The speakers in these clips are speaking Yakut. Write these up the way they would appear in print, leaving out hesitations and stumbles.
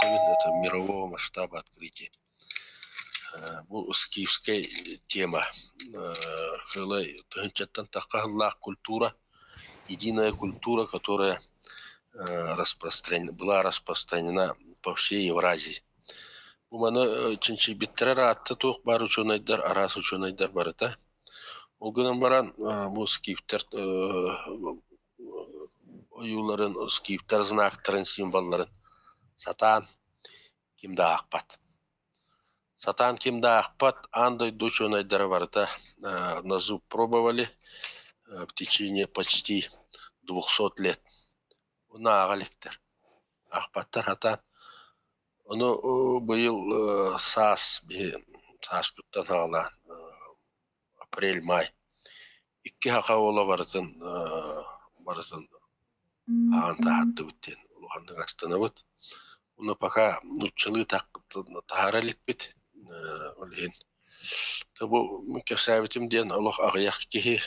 этэбин, это мирового масштаба открытие. Бу скифскэй тема Кыылай тыһыынчаттан тахха сыллаах культура, единая культура, которая была распространена по всей Евразии. Бу маны чинчийбиттэрэ ыраатта туох баар учуонайдар, араас учуонайдар барыта. Ол гынан баран бу скифтэр ойууларын, скифтэр знактарын, символларын сатаан ким да аахпат. Сатаан ким да аахпат, аан дойду учуонайдара барыта на зуб пробовали в течение почти 200 лет. Ону ааҕа иликтэр. Аахпаттар сатаан. Ону быйыл саас биһи сааскыттан саҕалаан апрель-май икки саха уола барытын барытын ааҕан таһаардыбыт диэн улаханнык астынабыт. Ону пока нууччалыы таһаара иликпит. Ол иһин бу кэпсээбитим диэн олох аҕыйах киһи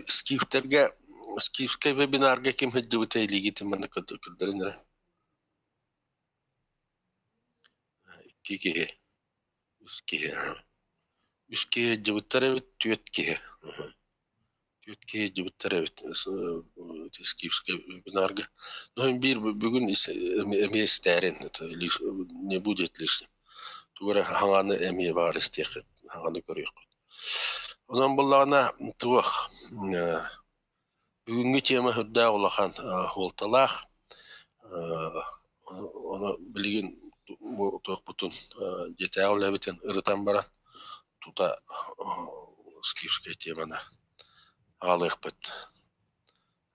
скифтэргэ скифскэй вебинарга ким сылдьыбыта илиигитин манна көрдөрүн эрэ. Икки киһи, үс киһи. Үс киһи сылдьыбыттар эбит, түөрт киһи. Түөрт киһи сылдьыбыттар эбит скифскэй вебинарга. Ну, биир бүгүн эмиэ истээрин, не будет лишним. Тугу эрэ хаҥаны эмиэ баар истиэххит, хаҥаны көрүөххүт. Онон буоллаҕына туох бүгүҥҥү тема сүрдээх улахан суолталаах. Ону билигин бу туохпутун дьиэтээҕи үлэбитин ырытан баран тута скифскэй теманы аҕалыахпыт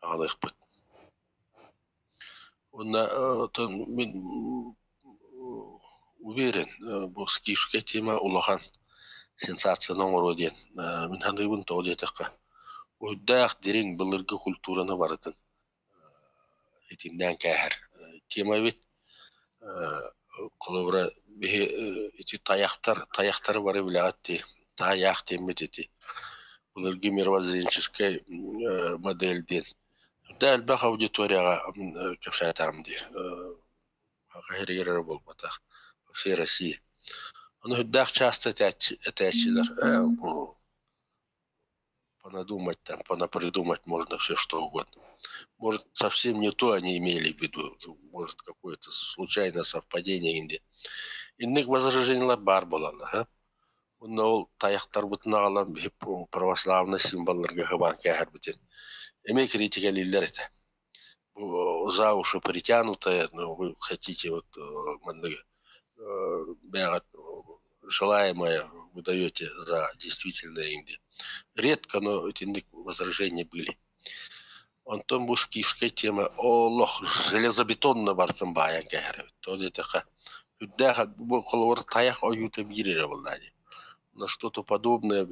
аҕалыахпыт. Уонна оттон мин уверен, бу скифскэй тема улахан сенсацияны оҥоруо диэн мин саныыбын тоҕо диэтэххэ, уйдаах дириҥ былыргы культураны барытын итиннээн кээһэр тема эбит. Холобура, биһи ити тайахтар, тайахтары бары билэҕит дии, таайаах диэммит ити былыргы мировоззренческэй модель диэн Да элбэх аудиторияҕа кэпсээтэҕим дии, Саха сиригэр эрэ буолбатах, по всей России. Ону сүрдээх часто этээччилэр понадумать там, понапридумать можно все что угодно. Может, совсем не то они имели в виду, может, какое-то случайное совпадение где. Инник возражениялар баар буолаллар, а? Уонна ол тайахтарбытын аҕалан биһи православнай символларга хыбаан кээһэрбитин эмиэ критикэлииллэр этэ. Бу за уши притянутое, ну вы хотите вот маннык бэйэҕит желаемое выдаете за действительное диэн. Редко, но итинник возражения были. Онтон бу скифскэй тема олох железобетонно барытын баайан кээһэр эбит. Тоҕо диэтэххэ, үрдээх бу холобур тайах ойуута биир эрэ буоллаа дии. На что-то подобное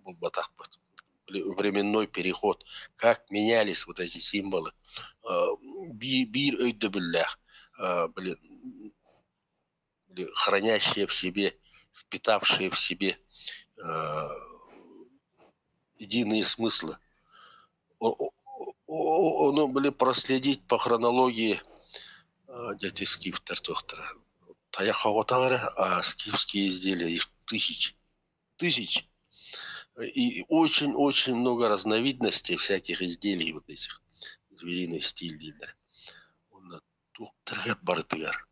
булбатахпыт. Временной переход, как менялись вот эти символы. Биир өйдөбүллээх, блин, хранящие в себе, впитавшие в себе единые смыслы. Ону были проследить по хронологии дьэ скифтэр туохтара. Тайах оҕотоҕор а скифские изделия их тысячи. Тысячи. И очень-очень много разновидностей всяких изделий вот этих. Звериный стиль дииллэр. Уонна туохтарыгар барытыгар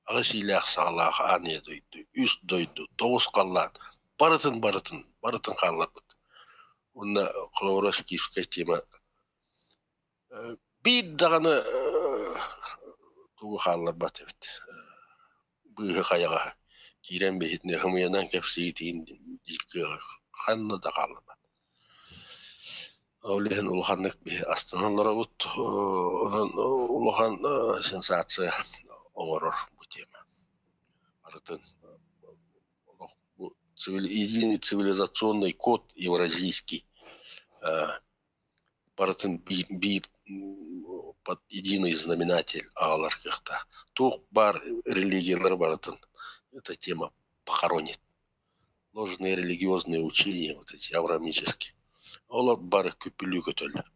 аҕыс иилээх саҕалаах аан ийэ дойду, үс дойду, тоҕус халлаан барытын барытын барытын хаалларбыт. Уонна холобура скифскэй тема биир даҕаны тугу хаалларбат эбит. Быыһы хайаҕаһы киирэн биһитинэ хымыйанан кэпсиитиин диир кыаҕы ханна да хаалларбат. Ол иһин улаханнык биһи астынан олоробут, онон улахан сенсация оҥорор бу тема. Барытын олох бу единый цивилизационный код евразийский барытын биир под единый знаменатель аҕалар кыахтаах. Туох баар религиялары барытын эта тема похоронит. Ложные религиозные учения вот эти авраамические. Олор бары күппүлүү көтөллөр.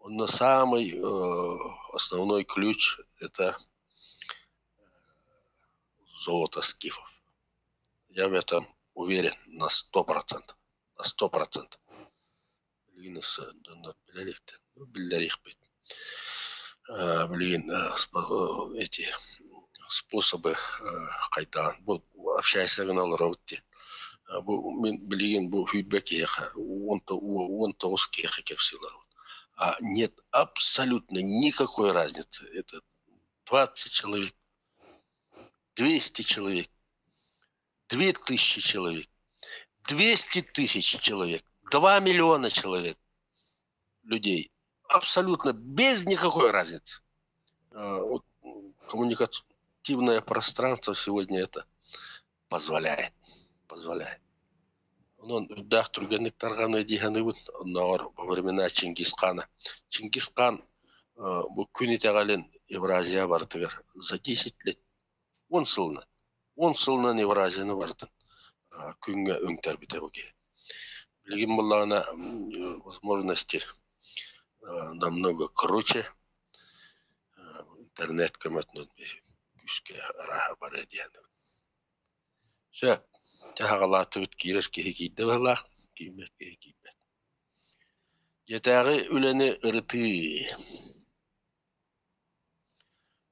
Онно самый основной ключ это золото скифов. Я в этом уверен на 100%. На 100%. Билигин дьоннор билэ иликтэр. Биллэриэхпит. Билигин эти способы хайдаан бу общайся гына олоробут дии. Бу мин билигин бу сүүрбэ киһиэхэ 19 киһиэхэ кэпсии олоробут. А нет абсолютно никакой разницы. Это 20 человек, 200 человек, 2000 человек, 200 тысяч человек, 2 миллиона человек, людей. Абсолютно без никакой разницы. Вот коммуникативное пространство сегодня это позволяет. Позволяет. Онон үрдээх түргэнник тарҕаныа дии саныыбын. Оннооҕор во времена Чингисхана. Чингисхан бу күн итэҕэлин Евразия барытыгар за 10 лет, 10 сылынан, 10 сылынан Евразияны барытын күҥҥэ үҥтэрбитэ бу киһи. Билигин буоллаҕына возможности намного круче. Интернет көмөтүнэн күүскэ арааһа барыа диэн. Сөп, дьэ аҕалаатыбыт киирэр киһи киирдэ быһыылаах, киирбэт киһи киирбэт. Дьиэтээҕи үлэни ырытыы.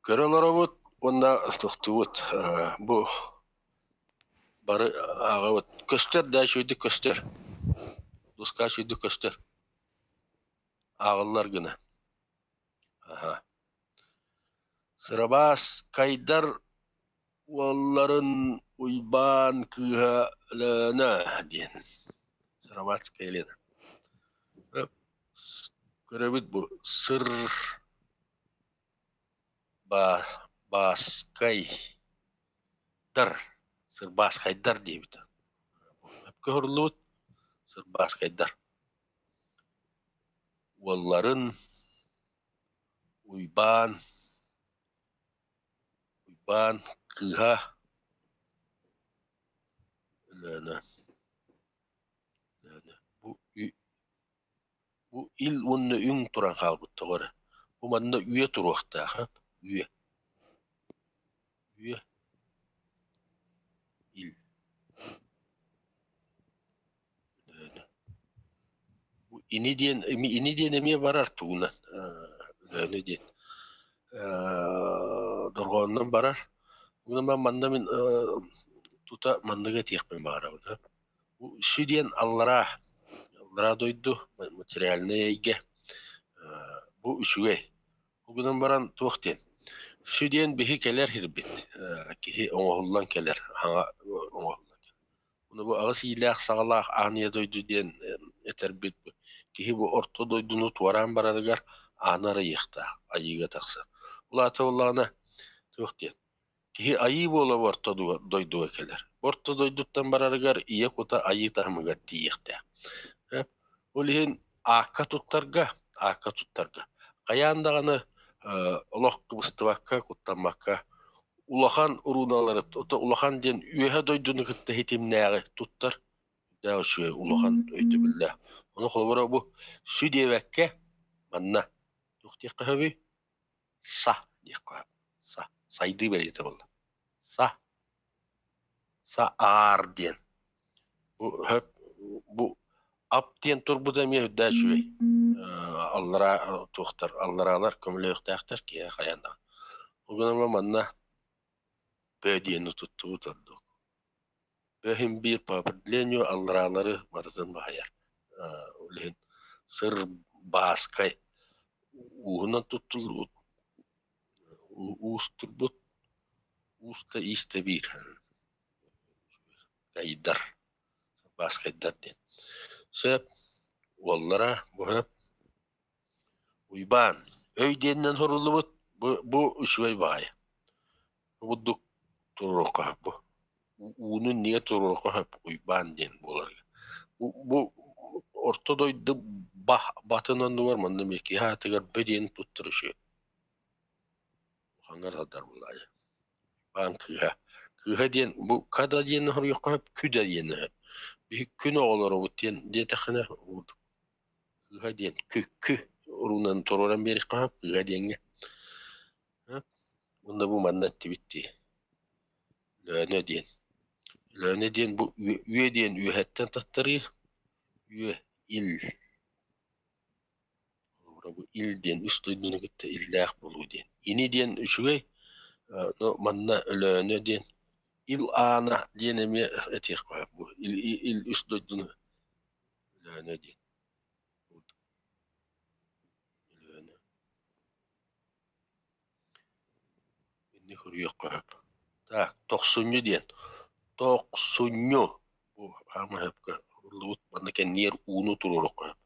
Көрө олоробут уонна тохтуубут. Бу бары ааҕабыт. Көстөр да үчүгэйдик көстөр. Дуска үчүгэйдик көстөр. Ааҕыллар гына. Аһа. Сырабаас Кайдар уолларын Уйбаан кыыһа Өлөөнө диэн Сыроватская Елена. Көрөбүт бу сыр бааскайдар сырбааскайдар диэбит. Сөпкө уһуруллубут сырбааскайдар. Уолларын Уйбаан Уйбаан кыыһа Өлөөнө Өлөөнө бу бу ил уонна үҥ туран хаалбыт тоҕо эрэ. Бу манна үө туруохтаах үө үө ил Өлөөнө Бу ини диэн ини диэн эмиэ барар тугунан Өлөөнө диэн дорҕоонунан барар. Уонна манна мин тута манныгы этиэхпин баҕарабын. Бу сү диэн аллараа, аллараа дойду материальнай эйгэ бу үчүгэй. Ол гынан баран туох диэн сү диэн биһи кэлэр сирбит киһи оҥоһуллан кэлэр хаҥа оҥоһуллан Ону бу аҕыс иилээх-саҕалаах аан ийэ дойду диэн этэрбит киһи бу орто дойдуну туораан барарыгар ааны арыйыахтаах, айыыга тахсар. Ол аата буоллаҕына туох диэн киһи айыы буола орто дойдуга кэлэр. Орто дойдуттан барарыгар ийэ кута айыы таһымыгар тиийиэхтээх. Ол иһин аакка туттарга, аакка туттарга хайаан даҕаны олох кыбыстыбакка, куттаммакка улахан урууналары, улахан диэн үөһэ дойдуну кытта ситимнээҕи туттар үрдээх үчүгэй улахан өйдөбүллээх. Ону холобура бу сү диэбэккэ манна туох диэххэ сөбүй? Са диэххэ сөп. Са. Сайдыы бэлиэтэ буолла. Са. Са аар диэн. Бу хөп бу ап диэн турбута эмиэ үрдээх үчүгэй. Аллараа туохтар аллараалар көмөлөһүөхтээхтэр киһи хайаан даҕаны. Ол гынан баран манна П диэни туттубут ордук. П иһин биир по определению аллараалары барытын баһыйар. Ол иһин сыр бааскай ууһунан туттуллубут уустурбут уус да иис да биир кайдар Бааскайдар диэн. Сөп, уоллара бу сөп. Уйбаан, өй диэнинэн суруллубут, бу, бу үчүгэй баҕайы. Бу курдук туруорукка сөп бу. Ууну иннигэр туруорукка сөп Уйбаан диэн буолар. Бу, бу орто дойду бах батын оннугар манна эмиэ киһи аатыгар бө диэн туттар үчүгэй. Улахаҥҥа тардар буолаайа. Уйбаан кыыһа. Кыыһа диэн бу када диэн хоруйуохха сөп, күдэ диэн сөп. Биһи күн оҕолоробут диэн диэтэххинэ кыыһа диэн кү кү. Уруунан туруоран биэриэххэ сөп кыыһа диэҥҥэ. Уонна бу манна эттибит дии. Лөөнө диэн. Лөөнө диэн бу үө диэн үөһэттэн таттарыы, үө ил. Холобура бу ил диэн үс дойдуну кытта иллээх буолуу диэн. Ини диэн үчүгэй, но манна Өлөөнө диэн ил аана диэн эмиэ этиэххэ сөп бу ил, ил үс дойдуну Өлөөнө диэн. Өлөөнө. Инник суруйуохха сөп. Так, тохсунньу диэн. Тохсунньу. Бу хаама сөпкө уруллубут. Манна кэнниэр ууну туруоруохха сөп.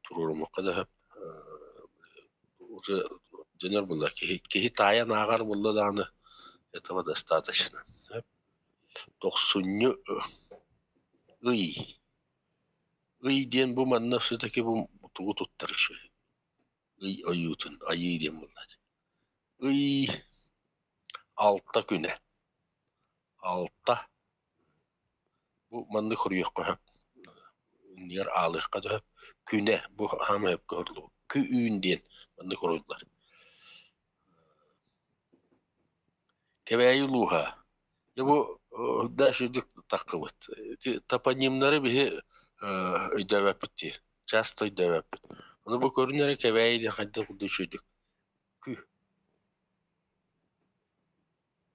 Туруорумуохха да сөп. Уже дьонор буолла. Киһи, киһи таайан ааҕар буолла даҕаны этого достаточно. Сөп. Тохсунньу ый. Ый диэн бу манна все-таки бу тугу туттар үчүгэй. Ый ойуутун айыы диэн буолла. Ый алта күнэ. Алта. Бу маннык хоруйуохха сөп. Иннигэр аалыахха да сөп. Күнэ бу хаама сөпкө хоруйуллубут. Кү-үүн диэн маннык хоруйуллар. Кэбээйи улууһа. Дьэ бу да сүрдүк таххыбыт. Ити топонимнары биһи өйдөөбөппүт дии. Часто өйдөөбөппүт. Ону бу көрүн эрэ Кэбээйи диэн хайдах курдук үчүгэйдик кү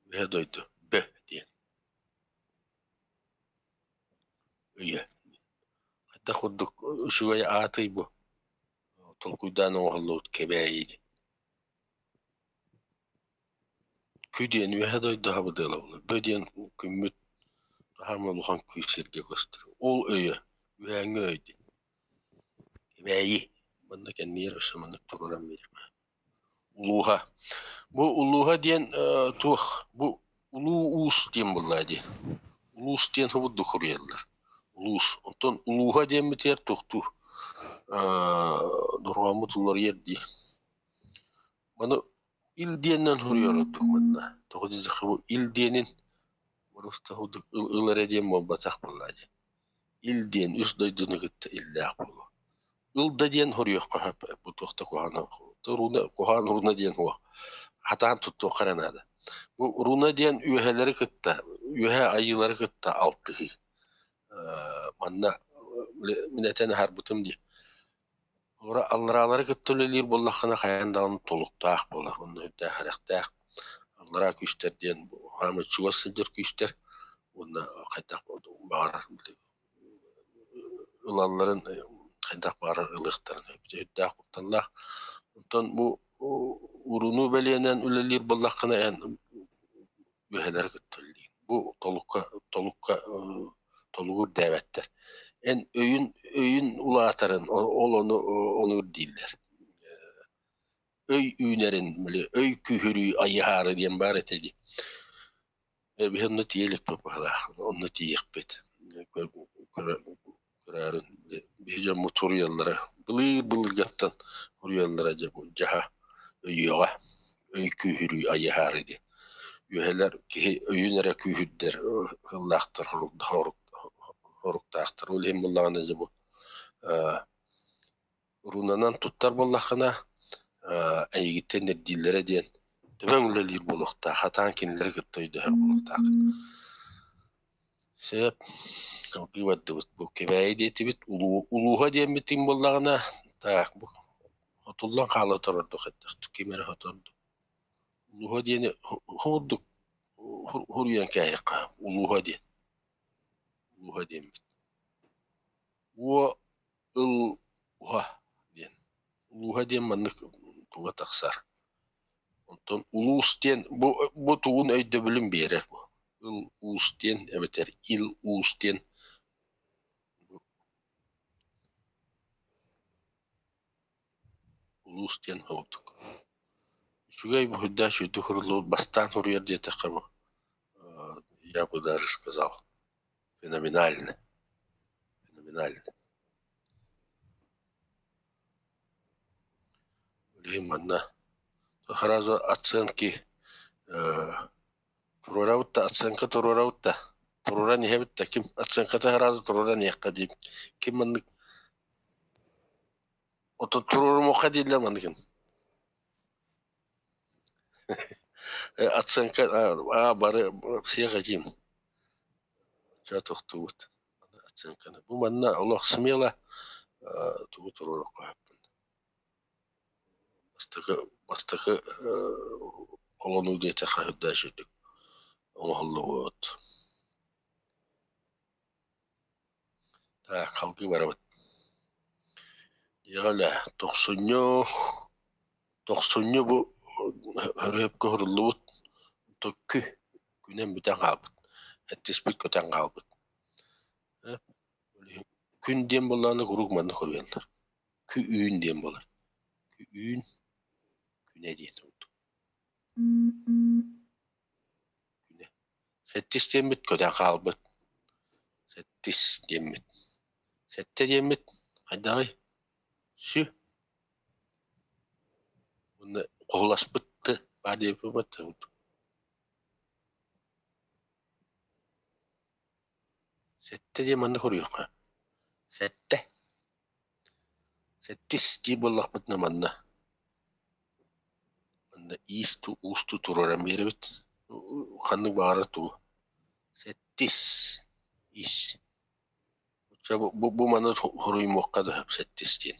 үһэ дойду бө диэн үйэ. Хайдах курдук үчүгэй аатый бу толкуйдаан оҥоһуллубут Кэбээйи диэн. Кү диэн үөһэ дойду сабыдыала буолар. Бө диэн күммүт хаһан улахан күүс сиргэ көстөр. Ол өйө, үөһээҥҥи өй диэн. Кэбээйи. Манна кэннигэр өссө маннык туруоран биэриэххэ. Улууһа. Бу улууһа диэн туох бу улуу уус диэн буоллаа дии. Улуус диэн субурдук суруйаллар. Улуус. Оттон улууһа диэммитигэр туохтуур дорҕооммут уларыйар дии. Маны ил диэнинэн суруйар ордук манна. Тоҕо диэтэххэ бу ил диэнин просто ыл эрэ диэн буолбатах буоллаа дии. Ил диэн үс дойдуну кытта иллээх буолуо. Ыл да диэн суруйуохха сөп, бу туох да куһаҕана руна куһаҕан руна диэн суох. Хатаан туттуохха эрэ наада. Бу руна диэн үөһэлэри кытта, үөһэ айыылары кытта алтыһыы. Манна мин этэн аһарбытым дии. Аллараалары кытта үлэлиир буоллаххына хайаан даҕаны толуктаах буолар уонна үрдээх эрэхтээх. Аллараа күүстэр диэн хаамай чугас сылдьар күүстэр уонна хайдах баҕарар ылалларын хайдах баҕарар ылыахтарын сөп. Үрдээх кутталлаах. Онтон бу урунуу бэлиэнэн үлэлиир буоллаххына эн үөһэлэри кытта үлэлиир. Бу толукка толукка толугу үрдээбэттэр. Эн өйүн өйүн улаатарын ол ону ону үрдииллэр. Өй үүнэрин, били өй күүһүрүү айыһаары диэн баар этэ дии. Биһи онно тиийэ иликпит быһыылаах, онно тиийиэхпит. Көрөөрүн биһи дьоммут суруйаллара былыр-былыргаттан суруйаллара дьэ бу дьаһа өйүөҕэ, өй күүһүрүү айыһаары диэн. Үөһэлэр киһи өйүн эрэ күүһүрдэр сыллаахтар хоруктаахтар. Ол иһин буоллаҕына дьэ бу рунанан туттар буоллаххына эйигиттэн ирдииллэрэ диэн төбөҥ үлэлиир буолуохтаах, хатаан кинилэри кытта өйдөһөр буолуохтаах. Сөп, салгыы бардыбыт. Бу Кэбээйи диэтибит, улууһа диэммитин буоллаҕына, так, бу хотуллан хаала турар хайдах ким эрэ хотордо. Улууһа диэни курдук хуруйан кээһиэххэ улууһа диэн. Улууһа диэммит. Уо ыл уһа диэн. Улууһа диэн маннык туга тахсар. Онтон улуус диэн бу, бу тугун өйдөбүлүн биэрэр бу. Ыл уус диэн эбэтэр ил уус диэн улуус диэн курдук. Үчүгэй буһуйдаах үчүгэйдик суруллубут бастаан суруйар диэтэххэ бу я бы даже сказал феноменально. Феноменально. Билигин манна сразу оценки туруорабыт да оценка туруорабыт да туруоран иһэбит да ким оценката сразу туруоран иһиэххэ диэн ким маннык. Оттон туруорумуохха дииллэр манныгын. Оценка а, бары всех этим. Ча тохтубут. Оценканы. Бу манна олох смело тугу туруоруохха сөппүн. Бастакы бастакы холонуу диэтэххэ үрдээ сүрдүк оҥоһуллубут. Так, халгыы барабыт. Дьиэҕэ үлэ. Тохсунньу тохсунньу бу өрүһүпкэ уһуруллубут төккү күнэн бүтэн хаалбыт. Эттиспит көтөн хаалбыт. Күн диэн буоллаҕына куруук маннык хоруйаллар. Кү-үүн диэн буолар. Кү-үүн күнэ диэн курдук. Күнэ. Сэттис диэммит көтөн хаалбыт. Сэттис диэммит. Сэттэ диэммит хайдаҕый? Сү. Уонна хоһуласпыт т баар диэбиппит курдук. Сэттэ диэн манна хоруйуохха. Сэттэ. Сэттис дии буоллахпытына манна манна иис уустуу туруоран биэрэбит. Ханнык баҕарар тугу. Сэттис ис. Бу, бу маны хоруйумуохха да сөп сэттис диэн.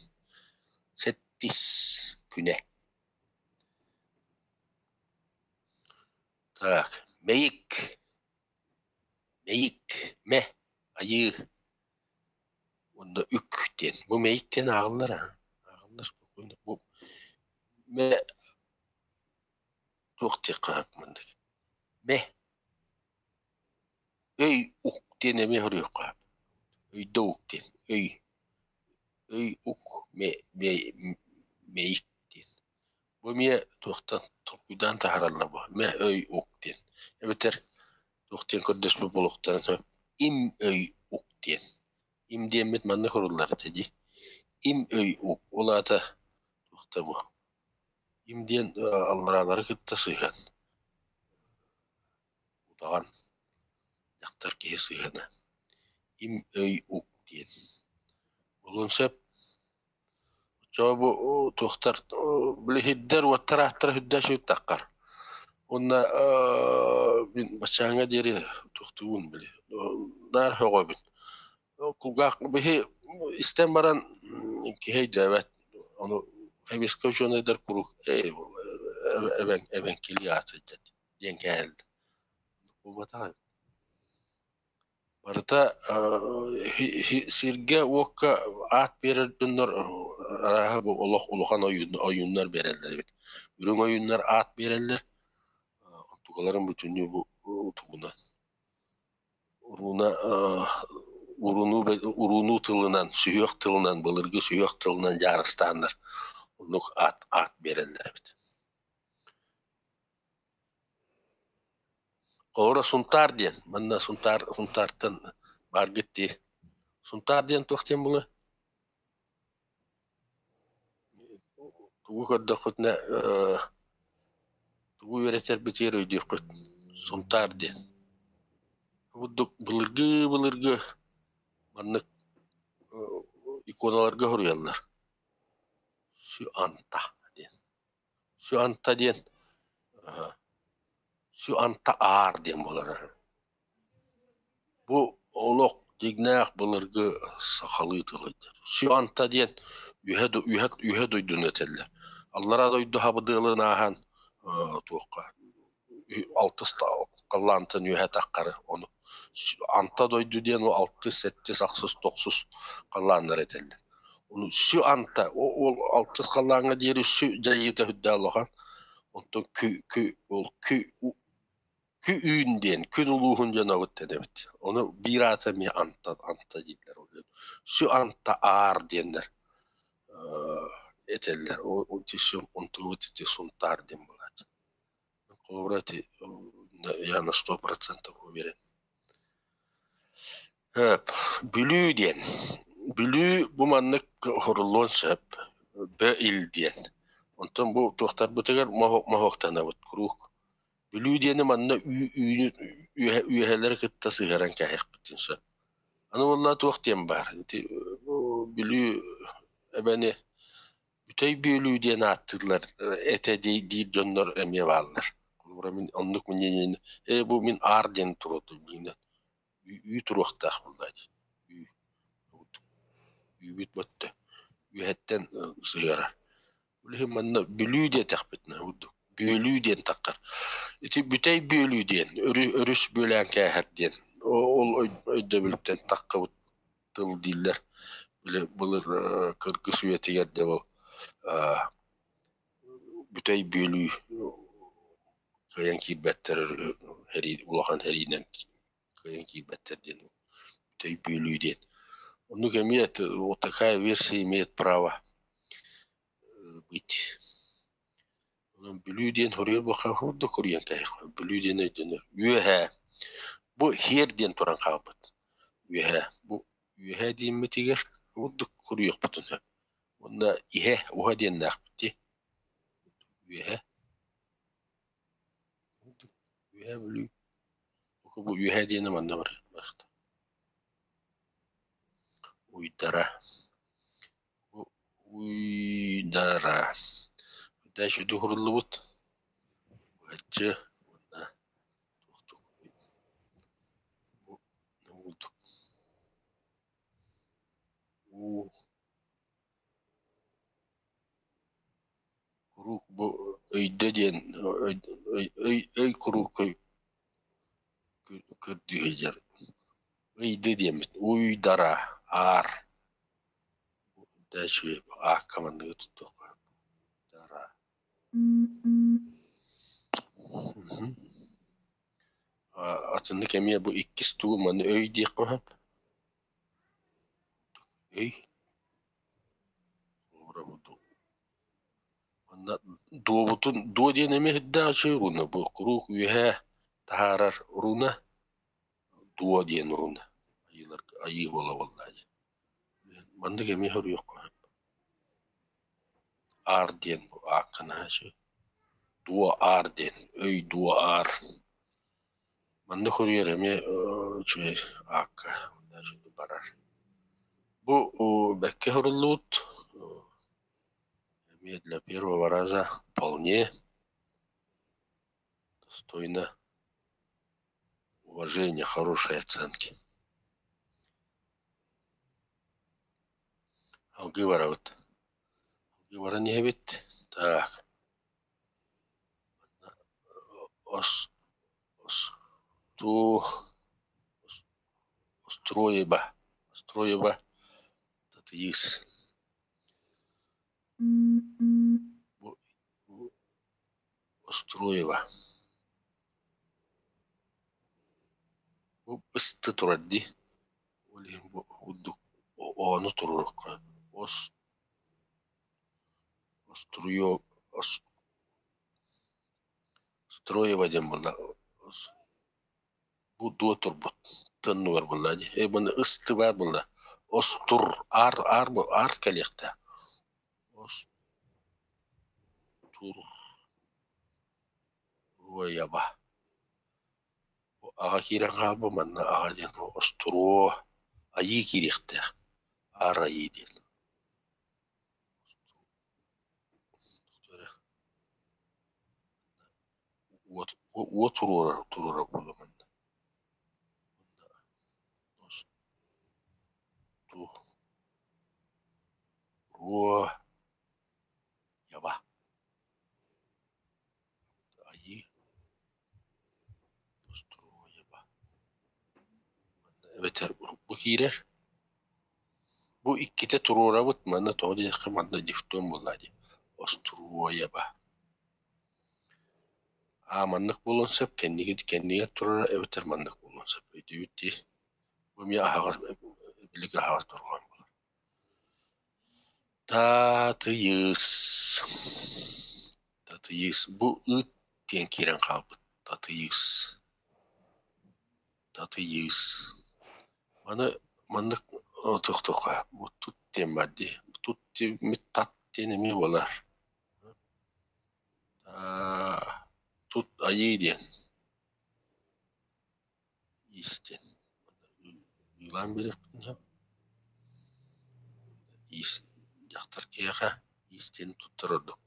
Сэттис күнэ. Так, мэйик. Мэйик, мэ, айыы уонна үк диэн. Бу мэйик диэн ааҕыллар аа. Ааҕыллар. Бу мэ туох диэххэ сөп маннык. Мэ өй ук диэн эмиэ хоруйуохха сөп. Өйдө ук диэн. Өй өй ук мэ мэ мэйик диэн. Бу эмиэ туохтан толкуйдаан таһаараллар бу. Мэ өй ук диэн. Эбэтэр туох диэн көрдөспүт буолуохтарын сөп. Им өй ук диэн. Им диэммит маннык уруллар этэ дии. Им өй ук. Ол аата туохта бу? Им диэн аллараалары кытта сыһыан. Удаҕан дьахтар киһи сыһыана. Им өй ук диэн. Буолуон сөп. Оччоҕо бу туохтар били сирдэр уоттар ааттара сүрдээх сүртэххэр. Уонна мин баччааҥҥа диэри туохтуубун били наар сөҕөбүн. Кулгаах биһи истэн баран киһи өйдөөбөт. Ону повестка учуонайдар куруук эбэҥ эбэҥкилии аат сылдьар диэн кээһэллэр. Буолбатах эбит. Барыта сиргэ-уокка аат биэрэр дьоннор арааһа бу олох улахан ойууннар биэрэллэр эбит. Үрүҥ ойууннар аат биэрэллэр, онтукаларын бүтүннүү бу тугунан урууна уруунуу уруунуу тылынан, сүһүөх тылынан, былыргы сүһүөх тылынан дьаарыстааннар оннук аат аат биэрэллэр эбит. Холобура Сунтаар диэн, манна Сунтаар Сунтаартан бааргыт дии. Сунтаар диэн туох диэн буолуой? Тугу көрдөххүтүнэ тугу үөрэтэрбитигэр өйдүөххүт. Сунтаар диэн. Курдук былыргы-былыргы маннык иконаларга суруйаллар. Сюанта диэн. Сюанта диэн Сюанта Аар диэн буолара. Бу олох дьиҥнээх былыргы сахалыы тыл этэ. Сюанта диэн үһэ үһэ үһэ дойдуну этэллэр. Аллараа дойду хабыдыалын ааһан туохха алтыс халлаантан үөһэ таххары ону Анта дойду диэн ол алтыс, сэттис, ахсыс, тохсус халлааннары этэллэр. Ону сү анта ол алтыс халлааҥҥа диэри сү дьайыыта үрдээх улахан. Онтон кү кү ол кү кү үүн диэн күн улууһун дьонобут дэнэбит. Ону биир аата эмиэ анта анта дииллэр. Сү анта аар диэннэр этэллэр. Ол онтубут ити Сунтаар диэн буолааччы. Холобура ити я на 100% уверен. Бүлүү диэн. Бүлүү бу маннык оһоруллуон сөп. Бө ил диэн. Онтон бу туохтарбытыгар моһуоктанабыт куруук. Бүлүү диэни манна үүнү үөһэлэри кытта сыһыаран кээһиэхпитин сөп. Аны буолла туох диэн баар. Ити Бүлүү эбэни. Бүтэй Бүөлүү диэн ааттыыллар этэ диир дьоннор эмиэ бааллар. Холобура мин оннук мнениени ээ бу мин аар диэн туруордум дьиҥинэн үү туруохтаах буоллаа дии. Үү үүбүт ботто үөһэттэн сыһыарар. Ол иһин манна Бүлүү диэтэхпитинэ курдук Бүөлүү диэн таххар. Ити Бүтэй Бүөлүү диэн өрүс бүөлээн кээһэр диэн ол өйдөбүлтэн таххыбыт тыл дииллэр. Били былыр кыргыс үйэтигэр дьэ ол Бүтэй Бүөлүү кыайан киирбэттэр улахан сэриинэн кыайан киирбэттэр диэн Бүтэй Бүөлүү диэн. Оннук эмиэ вот такая версия имеет право быть. Онон Бүлүү диэн суруйар буоллахха курдук суруйан кэһиэххэ. Бүлүү диэн өйдөнөр. Үөһээ. Бу һиэр диэн туран хаалбыт. Үөһээ. Бу үөһээ диэммитигэр курдук суруйуохпутун сөп. Уонна иһэ, уһа диэннээхпит дии. Үөһээ. Үөһээ Бүлүү. Бу үөһээ диэни манна барыахтаах. Уйдара. Уйдара. Дальше уһуруллубут. Быһаччы уонна туох уу куруук бу өйдө диэн өй өй куруук көрдүү сылдьар. Ыйды диэммит уйдара аар Дальше аакка манныгы туттуохха Дара. Атыннык эмиэ бу иккис тугу маны өй диэххэ сөп. Өй. Манна дуобутун дуо диэн эмиэ сүрдээх үчүгэй руна бу куруук үөһээ таһаарар руна дуо диэн руна айыыларга айыы буола буоллаа дии. Маннык эмиэ суруйуохха сөп. Аар диэн бу аакка наһаа үчүгэй. Дуо аар диэн өй дуо аар. Маннык суруйар эмиэ үчүгэй аакка барар. Бу бэркэ суруллубут эмиэ для первого раза вполне достойно уважения, хорошей оценки. Алгыы барабыт. Алгыы баран иһэбит. Так. Ос остуу Остроева Остроева Татыйыыс Бу Остроева Бу бысты турар дии. Ол иһин бу курдук оону туруорукка ос Оструё Строева диэн буолла бу дуо турбут төннүгэр буолла дии. Э маны ысты баар буолла. Остур аар аар аар кэлиэхтээх. Остур Руояба. Бу аҕа киирэн хаалбыт манна аҕа диэн остуруо айыы киириэхтээх. Аар айыы диэн. Уот уот туруорар туруорар буолла манна. Осту руо яба. Айыы Остуруойаба эбэтэр бу киирэр. Бу иккитэ туруорабыт, манна тоҕо диэххэ манна дифтон буоллаа дии. Остуруойаба. Аа маннык буолуон сөп, кэнники кэннигэр турара эбэтэр маннык буолуон сөп. Өйдүүбүт дии. Бу эмиэ аһаҕас билик аһаҕас дорҕоон буолар. Татыйыс. Татыйыс. Бу ыт диэн киирэн хаалбыт. Татыйыс. Татыйыс. Маны маннык туохтуохха бу тут диэн баар дии. Тут диэммит тат диэн эмиэ буолар. Тут айыы диэн. Иис диэн. Ыылаан биэриэхпин сөп. Иис дьахтар киһиэхэ Иистиэн туттар ордук.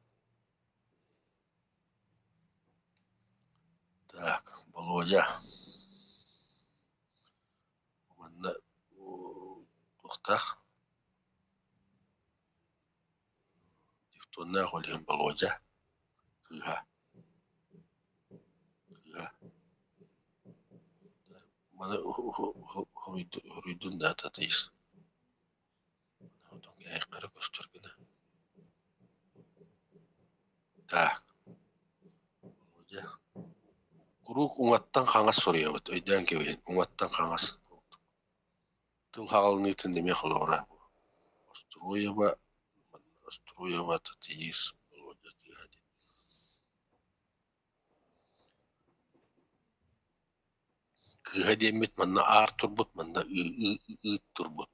Так, Володя. Манна туохтаах Дифтоннаах ол иһин Болуодьа кыыһа кыыһа Маны уһуруйдун да татыйыс кээһэххэ көстөр гына Так Володя куруук уҥаттан хаҥас суруйабыт өйдөөн кэбиһин уҥаттан хаҥас Тыл хаҕылыныытын эмиэ холобура Остуруйаба, Остуруйаба Татыйыыс Болуодьа тыаһа диэн. Кыыһа диэммит манна аар турбут, манна ыыт турбут.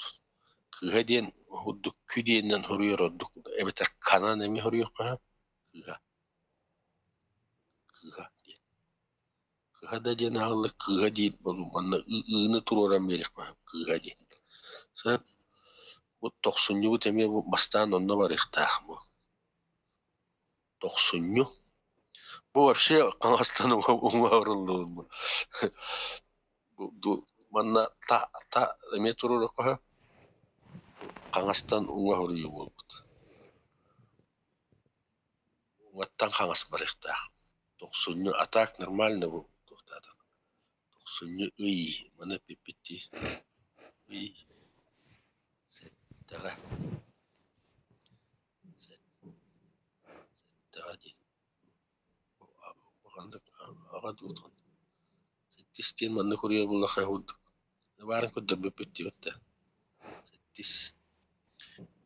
Кыыһа диэн ордук кү диэнинэн суруйар ордук эбэтэр канан эмиэ суруйуохха сөп. Кыыһа. Кыыһа диэн. Кыһа да диэн ааҕыллар, кыыһа диир манна ыыны туруоран биэриэххэ сөп, кыыһа диэн. Сөп. Бу тохсунньубут эмиэ бу бастаан онно барыахтаах бу. Тохсунньу. Бу вообще хаҥастан уҥа оруллубут бу. Бу манна та та эмиэ туруоруохха сөп. Хаҥастан уҥа хоруйуу буолбут. Уҥаттан хаҥас барыахтаах. Тохсунньу а так нормально бу туохтаатах тохсунньу ый маны эппиппит дии ый сэттэҕэ сэттэҕэ дии ханнык аҕа дуутун сэттис диэн маннык уруйа буллахха курдук баарын көрдөрбүппүт дии да сэттис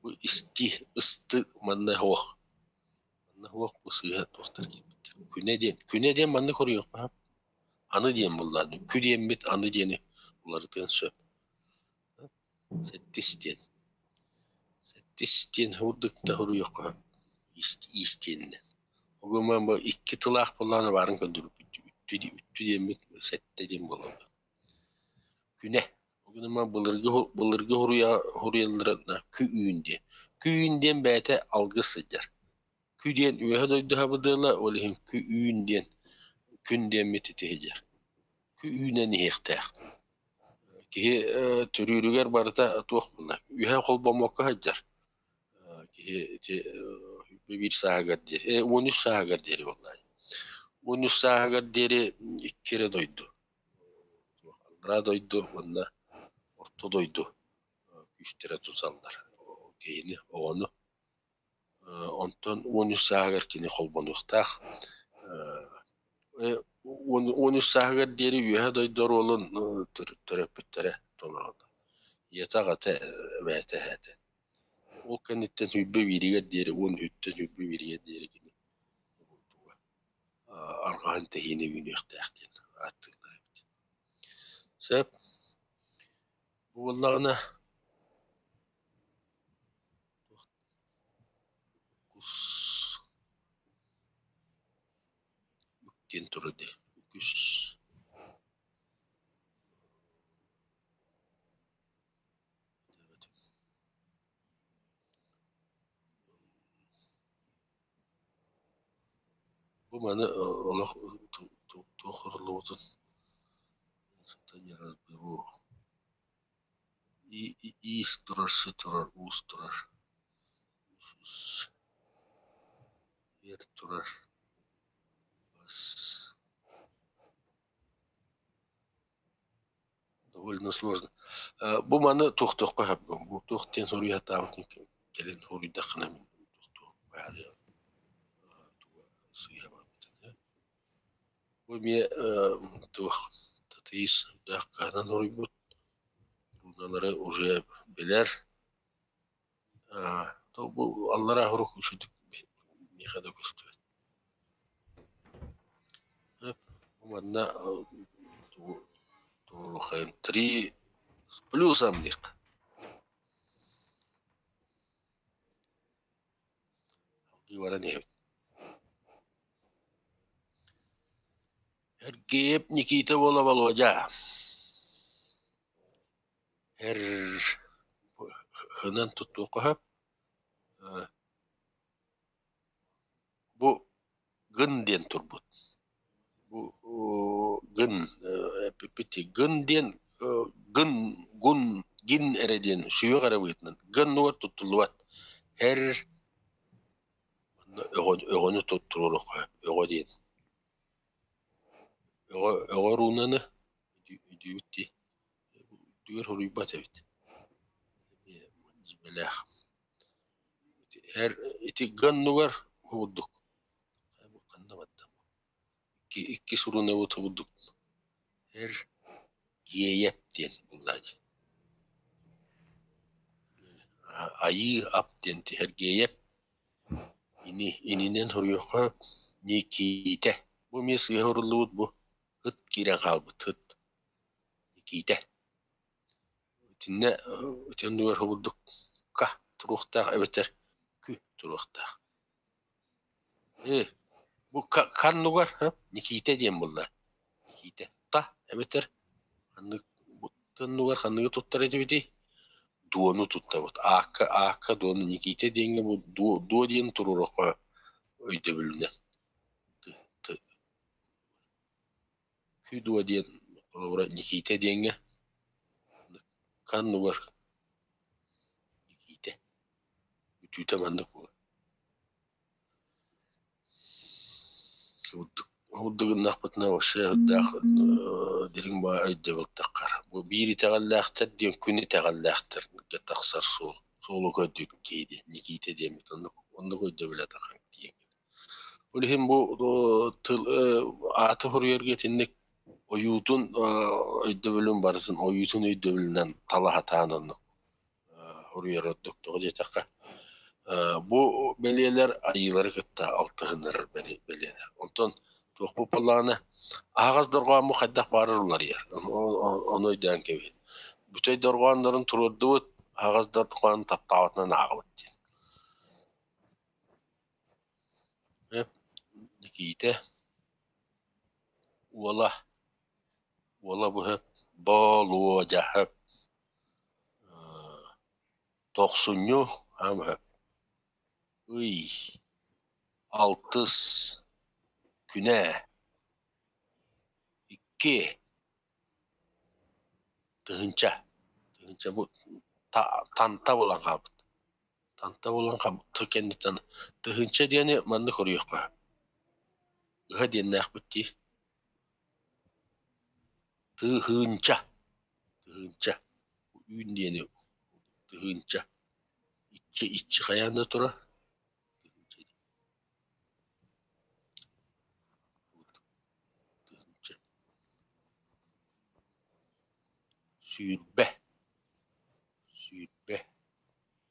бу исти ысты манна суох Манна суох бу сыыһа туохтар киирбиттэр. Күнэ диэн, күнэ диэн маннык хоруйуохха сөп. Аны диэн буллаан. Кү диэммит аны диэни уларытыан сөп. Сэттис диэн. Сэттис диэн курдук да хоруйуохха сөп. Иис диэнинэн. Ол гынан бу икки тылаах буоллаҕына баарын көрдөрбүт. Үттү, үттү диэммит сэттэ диэн буолаллар. Күнэ. Ол гынан былыргы былыргы хоруйаллара кү үүн диэн. Кү үүн диэн бэйэтэ алгыс сылдьар. Кү диэн үөһэ дойду сабыдыала, ол иһин кү үүн диэн күн диэммит ити сылдьар. Кү үүнэн иһиэхтээх. Киһи төрүүрүгэр барыта туох буолла? Үөһэ холбоммокко сылдьар. Киһи ити биир сааһыгар диэри, 13 сааһыгар диэри буолла. 13 сааһыгар диэри икки эрэ дойду. Аллараа дойду уонна Орто дойду күүстэрэ туталлар киһини, оҕону. Онтон 13 сааһыгар кини холбонуохтаах. 13 сааһыгар диэри Үөһэ дойду оруолун төрөппүттэрэ толороллор. Ийэтэ, аҕата, эбээтэ, эһээтэ. Ол кэнниттэн сүүрбэ бииригэр диэри, уон үһүттэн сүүрбэ бииригэр диэри кини арҕаһын тэһиинэ үүнүөхтээх диэн ааттыыллар эбит. Сөп. Бу буоллаҕына кус үктэн турар дии. Үкүс Бу маны олох туох суруллубутун не разберу. Иис турар, сы турар, уус турар, эр турар, бас Довольно сложно. Бу маны туохтуохха сөп бу туох диэн суруйа сатаабытын кэлин суруйдаххына мин туохтуох сыыһа барбытын Бу эмиэ туох Татыйыс даах хаһан суруйбут руналары уже билэр бу аллараа сурук үчүгдүк миэхэ да көстүбэт. Манна тугу три с плюсом диэххэ. Салгыы баран иһэбит. Эргиэп Никита уола Володя. Эр хынан туттуохха сөп. Гын диэн турбут. Бу гын эппиппит гын диэн гын гун гин эрэ диэн сүһүөх эрэ быһыытынан гын нугар туттуллубат. Эр өҕөнү туруоруохха өҕө диэн. Өҕө өҕө руунаны өйдүүбүт дии. Үрдүгэр суруйбат эбит. Дьиибэлээх. Эр ити гыннугар курдук ханна барда икки сурунабыт курдук эр гиэйэп диэн булла дии. Айыы ап диэн Сергеев ини ининэн суруйуохха Никиитэ. Бу эмиэ сыыһа уруллубут бу ыт киирэн хаалбыт ыт Никиитэ. Итиннэ ити оннугар курдук ка туруохтаах эбэтэр кү туруохтаах. Ээ, бу ханнугар Никиитэ диэн буолла. Никиитэ та эбэтэр ханнык оннугар ханныгы туттар этибитий? Дуону туттабыт. Аакка аакка дуону Никиитэ диэҥҥэ бу дуо, дуо диэн туруорукка өйдөбүлүнэн. Кү дуо диэн холобура Никиитэ диэҥҥэ ханнугар Никиитэ бүтүүтэ маннык буолар. Курдук гыннахпытына вообще үрдээх дириҥ баҕа өйдөбүл таххар. Бу биир итэҕэллээхтэр диэн күн итэҕэллээхтэргэ тахсар суол. Суолу көрдүүр киһи диэн Никиитэ диэммит оннук оннук өйдөбүлэ таххар диэн. Ол иһин бу тыл ааты суруйарга итинник ойуутун өйдөбүлүн барытын ойуутун өйдөбүлүнэн тала сатаан оннук суруйар ордук. Тоҕо диэтэххэ бу бэлиэлэр айыылары кытта алтыһыннарар бэлиэлэр. Онтон туохпут буоллаҕына аһаҕас дорҕооммут хайдах баарар уларыйар. Ону өйдөөн кэбиһин. Бүтэй дорҕооннорун туруордубут, аһаҕас дорҕоон таптаабытынан ааҕабыт диэн. Никиитэ уола уола быһыт Болуодьаһап Тохсунньу хаамыһап ый алтыс күнэ икки тыһыынча тыһыынча бу танта буолан хаалбыт Танта буолан кэнниттэн тыһыынча диэни маннык хоруйуохха ыһа диэннээхпит дии тыһыынча тыһыынча үүн диэни тыһыынча иччи иччи хайаан да турар тыһыынча тыһыынча 20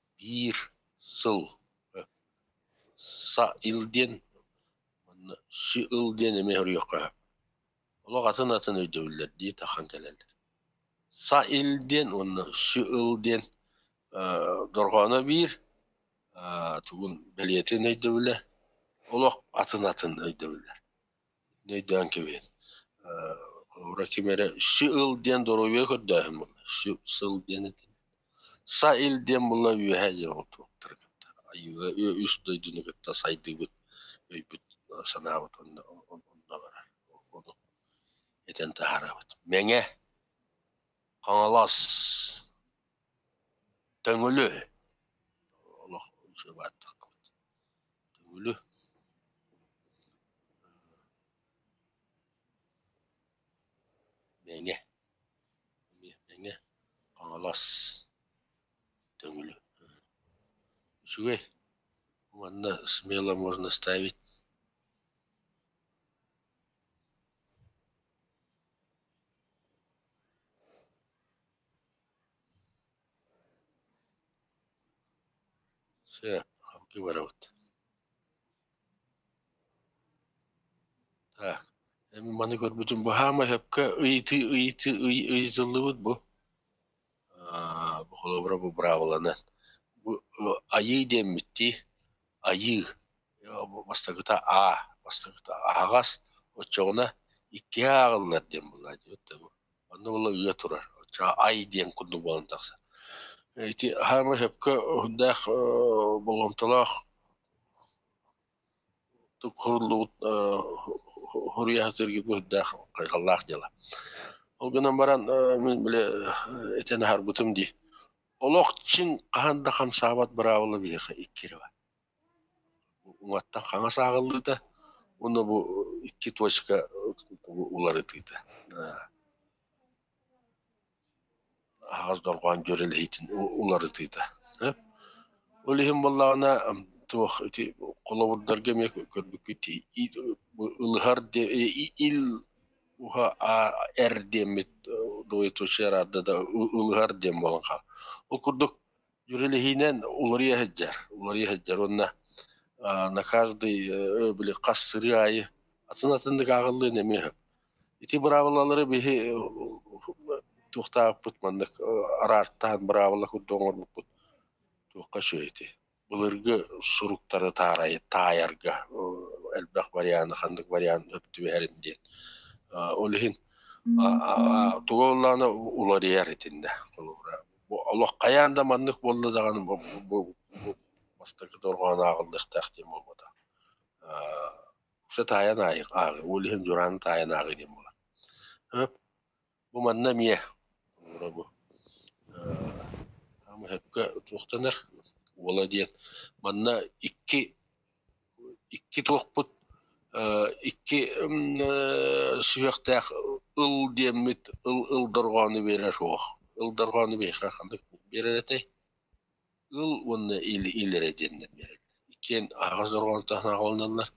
21 сыл са-ил диэн уонна си-ыл диэн эмиэ суруйуохха сөп. Олох атын-атын өйдөбүллэр дии таххан кэлэллэр. Са-ил диэн уонна си-ыл диэн дорҕооно биир, тугун бэлиэтин өйдөбүлэ олох атын-атын өйдөбүллэр. Өйдөөн кэбиһин. Холобура ким эрэ си-ыл диэн доруобуйа көрдөөһүн буолла. Си-сыл диэн этин. Са-ил диэн буолла үөһээ дьиэ туохтары кытта айыыга үс дойдуну кытта сайдыыбыт өйбүт санаабыт онно онно барар. Ону этэн таһаарабыт. Мэҥэ, Хаҥалас, Төҥүлү олох бааттахпыт. Төҥүлү Мэҥэ Мэҥэ Хаҥалас Төҥүлү Үчүгэй манна смело можно ставить Все, халкы барабыт. Так, эми маны көрбүтүм бу хаама сөпкө ыйытыы ыйытыы ый ыйытыллыбыт бу. Бу холобура бу быраабыланан. Бу айыы диэммиттии айыы бастакыта А, бастакыта аһаҕас, оччоҕуна иккиһэ ааҕыллар диэн буолла дии. Онно була ыа турар. Оччоҕо ай диэн курдук буолан тахсар. Ити хаама сөпкө үрдээх болҕомтолоох Куруллубут хоруйа сатыыргыт быһыйдаах хайҕаллаах дьыала. Ол гынан баран мин били этэн аһарбытым дии. Олох чиҥ хаһан да хамсаабат быраабыла биһиэхэ икки эрэ баар. Уҥаттан хаҥас ааҕыллыыта уонна бу икки точка уларытыыта. Аһаҕас дорҕоон дьүөрэлэһиитин уларытыыта. Ол иһин буоллаҕына туох ити холобурдарга эмиэ көрбүккүт ылыһар ил уһа эр диэммит двоеточие араада да ылыһар диэн буолан хаал. Ол курдук дьүөрэлэһиинэн уларыйа сылдьар, уларыйа сылдьар уонна на каждый били хас сырыы аайы атын-атыннык ааҕыллыан эмиэ сөп. Ити быраабылалары биһи туохтаабыппыт маннык араартаан быраабыла курдук оҥорбуппут туохха үчүгэй ити. Былыргы суруктары таарай таайарга элбэх варианы ханнык вариант сөп түбэһэрин диэн. Ол иһин туга буоллаҕына уларыйар итиннэ холобура бу олох хайаан да маннык буолла даҕаны бу бастакы дорҕоон ааҕыллыахтаах диэн буолбатах. Үксэ таайан ааҕыы, ол иһин дьурааны таайан ааҕыы диэн буолар. Бу манна эмиэ холобура бу сөпкө туохтанар уола диэн манна икки икки туохпут икки сүһүөхтээх ыл диэммит ыл ыл дорҕоону биэрэр суох. Ыл дорҕоону биһиэхэ ханнык биэрэр этэй? Ыл уонна ил ил эрэ диэннэр биэрэллэр. Иккиэн аһаҕас дорҕоонтон аҕалыналлар.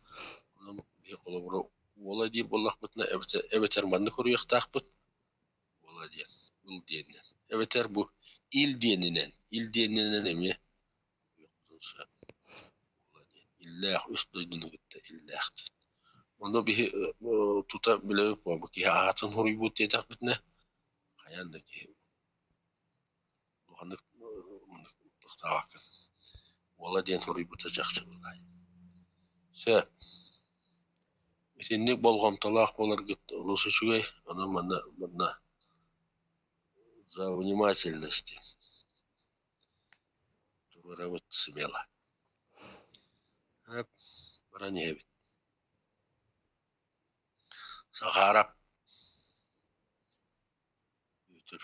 Онон биһи холобура уола диир буоллахпытына эбэтэр эбэтэр маннык уруйуохтаахпыт уола диэн, ыл диэнинэн. Эбэтэр бу ил диэнинэн, ил диэнинэн эмиэ уруйуохпутун сөп. Уола диэн. Иллээх үс дойдуну кытта иллээх диэн. Ону биһи тута билэбит бу киһи аатын суруйбут диэтэхпитинэ хайаан да киһи улаханнык тохтообоккун. Уола диэн суруйбута чахчы былай. Сөп. Итинник болҕомтолоох буоларгыт олус үчүгэй. Онон манна манна за внимательность туруорабыт смело. Баран иһэбит. Сахаарап Бүөтүр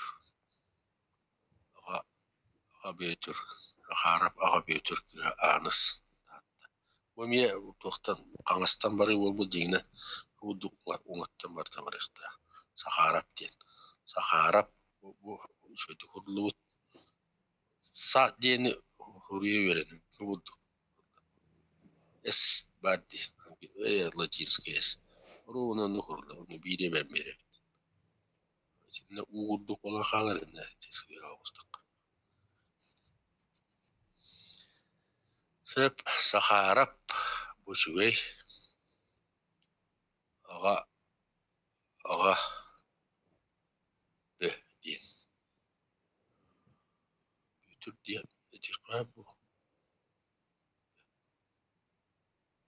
аҕа аҕа Бүөтүр Захаров аҕа Бүөтүр кыыһа Ааныс Таатта. Бу эмиэ туохтан хаҥастан барыы буолбут дьиҥинэн курдук уҥаттан барыта барыахтаах. Сахаарап диэн. Сахаарап бу үчүгэйдик уһуллубут. Са диэни суруйа үөрэним. Курдук С баар дии, латинскай С. Оруобуна оннук уһуллар, ону биири эбэн биэрэбит. Итиннэ уу курдук буолан хаалар иннэ сыыһа оҕустахха. Сөп, Сахаарап бу үчүгэй. Аҕа аҕа бө диэн. Бүөтүр диэн этиэххэ бу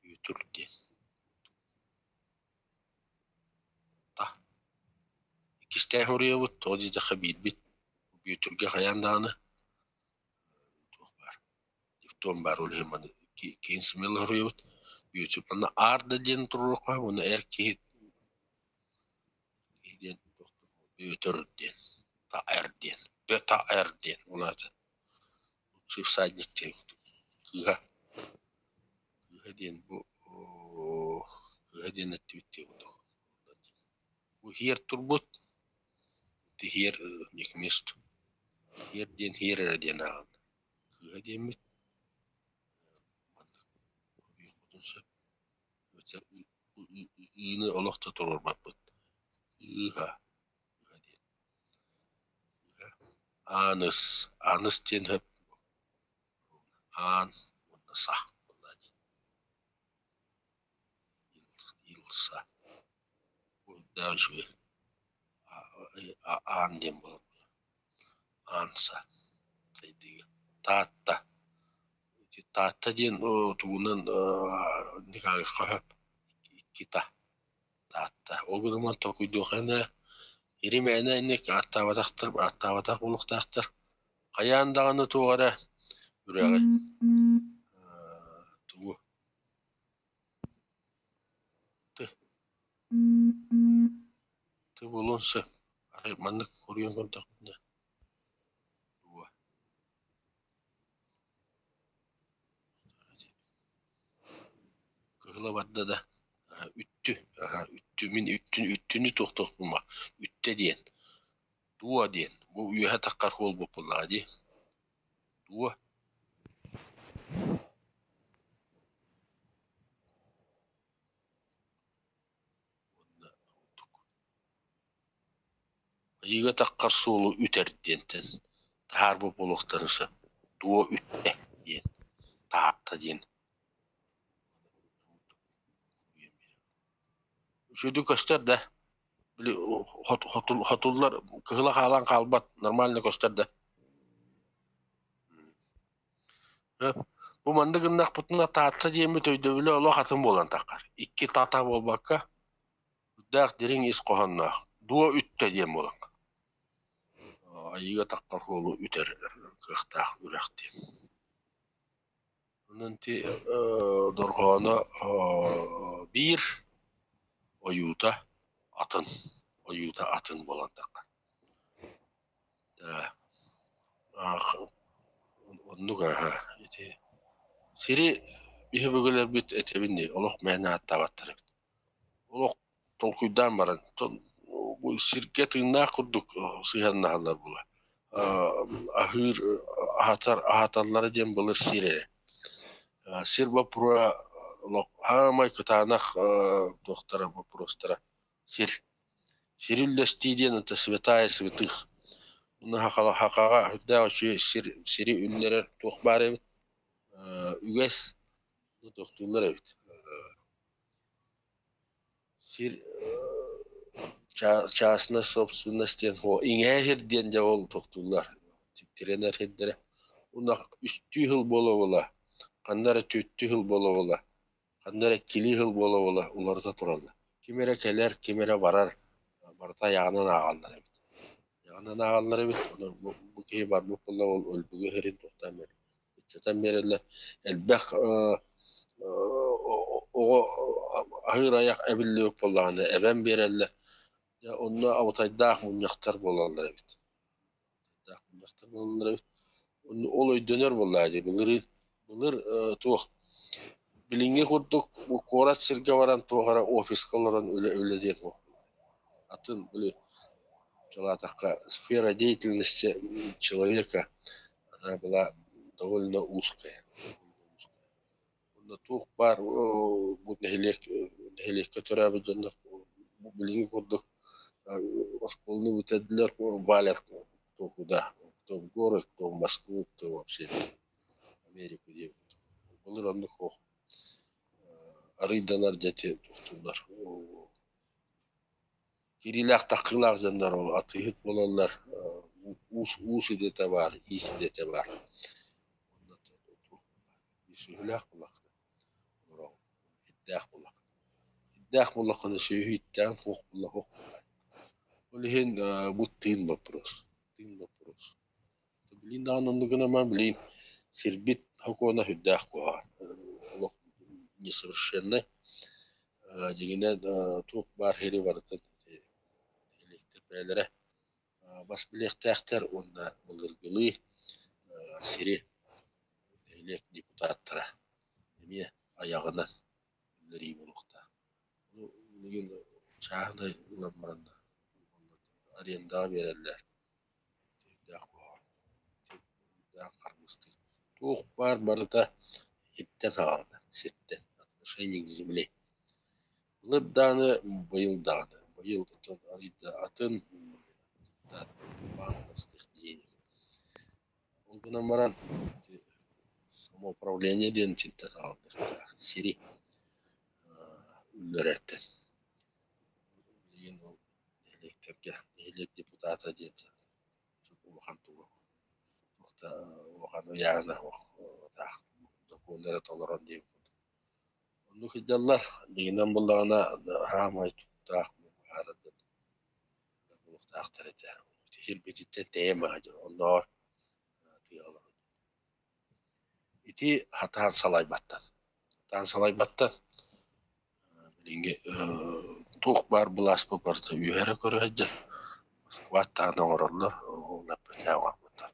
Бүөтүр диэн Та Иккистээн суруйабыт, тоҕо диэтэххэ биирбит Бүөтүргэ хайаан даҕаны туох баар диктон баар ол иһин маны киин смело суруйабыт. Бүөтүр манна аарда диэн туруорукка уонна эр киһи киһи диэн Бүөтүр диэн Та-эр диэн Б-та-эр диэн ол аата всадник диэн кыыһа кыыһа диэн бу кыыһа диэн эттибит дии курдук бу иһиэр турбут иһиэр не к месту иһиэр диэн иһиэр эрэ диэн ааҕыллар кыыһа диэммит маннык суруйуохпутун сөп ыыны олох да туруорбаппыт ыыһа ыыһа диэн Ааныс Ааныс диэн сөп Аан уонна Са буолла дии Илса Үрдээх үчүгэй Аан диэн буолар Аанса сайдыыга Таатта Ити Таатта диэн тугунан никаҕа сөп икки та Таатта Ол гынан толкуйдуохха ири-мээнэ инник ааттаабатахтар ааттаабатах буолуохтаахтар Хайаан даҕаны туох эрэ үрэҕи тугу? Ты буолуон сөп. Арай маннык хоруйан көрдөхпүнэ дуо Кыһыла барда да үттү, үттү, мин үттүн, үттүнү туохтуохпун үттэ диэн, дуо диэн, бу үөһэ таххар буолбут буоллаҕа дии, дуо Уонна Айыыга таххар суолу үтэр диэнтэн таһаарбыт буолуохтарын сөп, дуо үттэ диэн, таһаарта диэн. Үчүгэйдик көстөр да, били хотуллар кыһыла хаалан хаалбат, нормально көстөр да. Бу маннык гыннахпытына Таатта диэммит өйдөбүлэ олох атын буолан таххар. Икки тата буолбакка, үрдээх дириҥ ис хоһоонноох дуо үттэ диэн буолан. Айыыга таххар суолу үтэр кыахтаах үрэх диэн. Онон ити дорҕооно биир, ойуута атын, ойуута атын буолан таххар. Оннук ааһа ити сири биһи өбүгэлэрбит этэбин дии олох мээнэ ааттаабаттар эбит. Олох толкуйдаан баран бу сиргэ тыыннаах курдук сыһыаннаһаллар буолла. Аһыыр аһатар аһаталлара диэн былыр сир эрэ. Сир боппуруоһа олох саамай кытаанах туохтара боппуруостара сир. Сири үллэстии диэн это святая святых. Уонна сахаҕа сүрдээх үчүгэй сир сири үллэрэр туох баар эбит үгэс тохтууллар эбит. Сир частная собственность диэн иҥэһэ сир диэн дьэ ол тохтууллар тирэнэр сирдэрэ. Уонна үстүү сыл буола-буола ханна эрэ түөртүү сыл буола-буола ханна эрэ иккилии сыл буола-буола уларыта тураллар. Ким эрэ кэлэр, ким эрэ барар, барыта айаҕынан ааҕаллар эбит. Айаҕынан ааҕаллар эбит, онон бу киһи барбыт буолла ол өлбүгү иһэрин туохтаан биэрэр ыччатан биэрэллэр. Элбэх оҕо аһыыр айах эбиллибит буоллаҕына эбэн биэрэллэр. Дьэ онно абытайдаах мунньахтар буолаллар эбит. Мунньахтар буолаллар эбит. Онно ол өйдөнөр буоллаҕа дии былырыын былыр туох билиҥҥи курдук бу куорат сиргэ баран туох эрэ офиска олорон үлэ үлэлиэх атын били чалаатахха сфера деятельности человека она была довольно узкая. Онно туох баар бу нэһилиэк нэһилиэккэ төрөөбүт дьоннор билиҥҥи курдук оскуоланы бүтэрдилэр валят кто куда, кто в город, кто в Москву, кто вообще Америку диэбит. Былыр оннук суох. Арыйдалар дьэ ити туохтууллар киириилээх-таххыылаах дьоннор ол атыыһыт буолаллар, уус уус идэтэ баар, иис идэтэ баар. Онно сүөһүлээх буоллаххына олороҕун, ирдээх буоллаххына. Ирдээх буоллаххына сүөһү ииттэҕин, суох буолла суох буоллаҕай. Ол иһин бу тыын боппуруос, тыын боппуруос. Билигин даҕаны оннук гынаман билигин сирбит сокуона сүрдээх куһаҕан, олох несовершеннай. Дьиҥинэн туох баар сири барытын нэһилиэктэр бэйэлэрэ бас билиэхтээхтэр уонна былыргылыы сири нэһилиэк депутаттара эмиэ айаҕынан үллэрии буолуохтаах. Ону билигин чааһынай ылан баран арендаҕа биэрэллэр. Сүрдээх куһаҕан, сүрдээх харгыстыыр. Туох баар барыта иттэн саҕаланар, сиртэн, отношение к земле. Былыр даҕаны, быйыл даҕаны, быйыл арыйда атын банковских денег. Ол гынан баран самоуправление диэн итинтэн саҕаланыахтаах, сири үллэрэртэн. Билигин ол нэһилиэктэргэ нэһилиэк депутата диэн улахан тугу туох да улахан ыйааһына суох докуоннары толорон диэбит курдук. Оннук сылдьаллар. Дьиҥинэн буоллаҕына саамай туттаах быһаарар буолуохтаахтар этэ. Сирбититтэн тэйэн баҕа дьон оннооҕор тыа олорон. Ити сатаан салайбаттар. Сатаан салайбаттар. Билиҥҥи Туох баар былааспыт барыта үөһэрэ көрө сылдьар. Москваттаан оҥороллор, ол эппэтэх оҥорбуттар.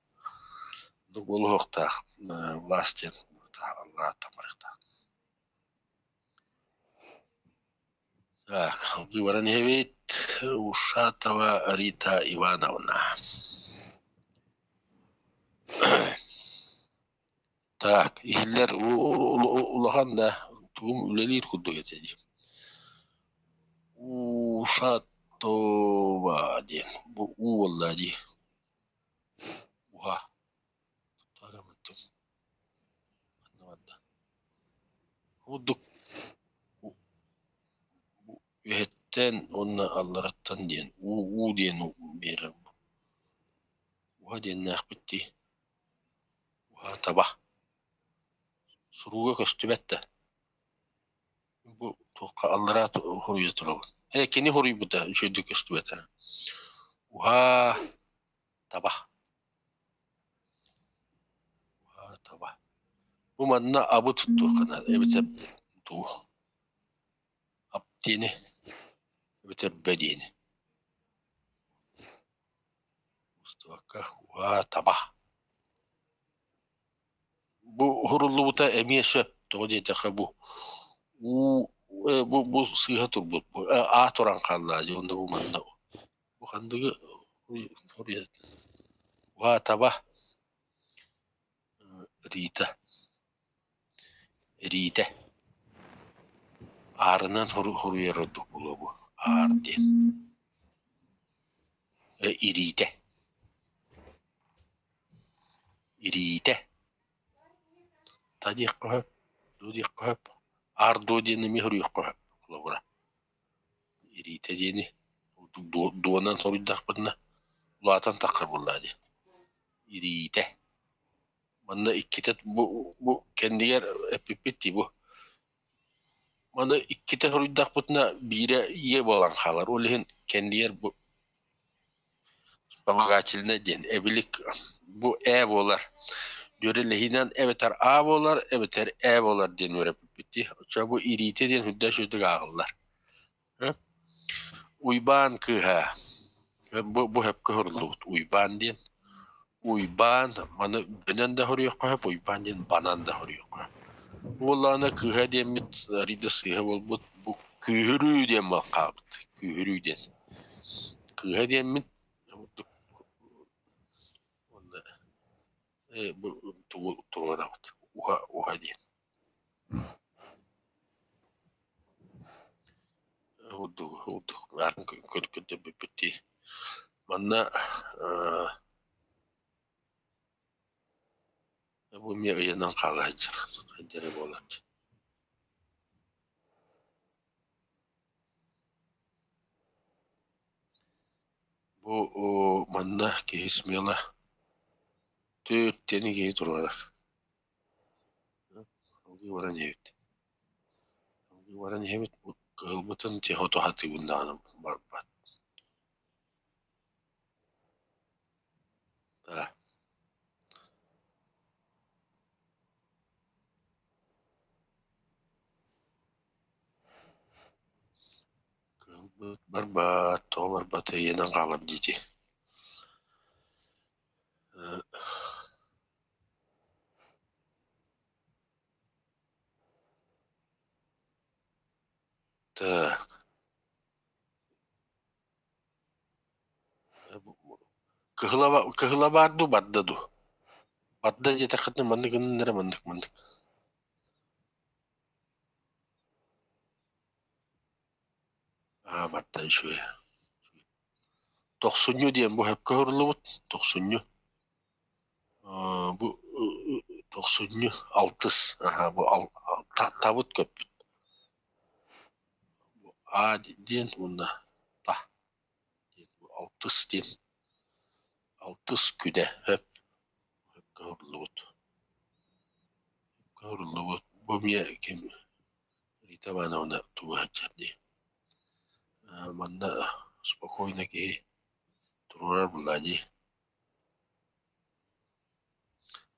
Оннук буолуохтаах власть диэн аллараттан барыахтаах. Так, выборан иһэбит Ушатова Рита Ивановна. Так, иһиллэр улахан да тугум үлэлиир курдук этэ дии. Ушатова диэн бу уу буолла дии. Уһа. Курдук үөһэттэн уонна аллараттан диэн уу уу диэн биэрэр уһа диэннээхпит дии уһа таба суруга көстүбэт да бу туохха аллараа хоруйа турабын ээ кини хоруйбута үчүгэйдик көстүбэтэ уһаа таба уһаа таба бу манна абы туттуохха наада эбэтэр дуу ап диэни эбэтэр бэ диэни устубакка уһаа таба бу уһуруллубута эмиэ сөп тоҕо диэтэххэ бу уу бу бу сыыһа турбут бу аа туран хаалла дьэ онно бу манна бу ханныгы уһаа таба Рита Риитэ аарынан хоруйар ордук буолуо бу аар диэн Ириитэ Ириитэ та диэххэ сөп дуу диэххэ сөп аар дуо диэн эмиэ хоруйуохха сөп холобура Ириитэ диэни дуонан соруйдахпытына улаатан таххар буоллаҕа дии Ириитэ Манна иккитэ бу бу кэннигэр эппиппит дии бу маны иккитэ суруйдахпытына биирэ ийэ буолан хаалар. Ол иһин кэннигэр бу вспомогательнай диэн эбилик бу ээ буолар. Дьүөрэлэһиинэн эбэтэр а буолар, эбэтэр ээ буолар диэн үөрэппиппит дии. Оччо бу ириитэ диэн сүрдээх үчүгэйдик ааҕыллар. Уйбаан кыыһа бу бу сөпкө суруллубут Уйбаан диэн. Уйбаан маны бөнөн да суруйуохха сөп, Уйбаан диэн банан да суруйуохха сөп. Буоллаҕына кыыһа диэммит арыйда сыыһа буолбут бу күүһүрүү диэн хаалбыт. Күүһүрүү диэн. Кыыһа диэммит уонна бу тугу туруорабыт уһа уһа диэн. Ордук баарын көрдөрбүппүт дии. Манна бу эмиэ ыйанан хаала сылдьар сылдьара буолар. Бу манна киһи смело түөрт диэни киһи туруорар. Салгыы баран иһэбит. Салгыы баран иһэбит, кыһылбытын тихо туһатыыбын даҕаны барбат. Да. Кыһылбыт барбат, тоҕо барбат ыйанан хаалар диити. Так. Кыһыла баар дуу, барда дуу? Барда диэтэххитинэ маннык гыннын эрэ маннык маннык. Аа, барда үчүгэй. Тохсунньу диэн бу сөпкө уһуруллубут. Тохсунньу. Бу тохсунньу алтыс аһа бу табыт көппүт. А диэн уонна та диэн бу алтыс диэн алтыс күнэ сөп сөпкө уһуруллубут. Сөпкө уһуруллубут. Бу эмиэ ким Рита Ивановна тугу сылдьар дии. Манна спокойно киһи туруорар буоллаҕа дии.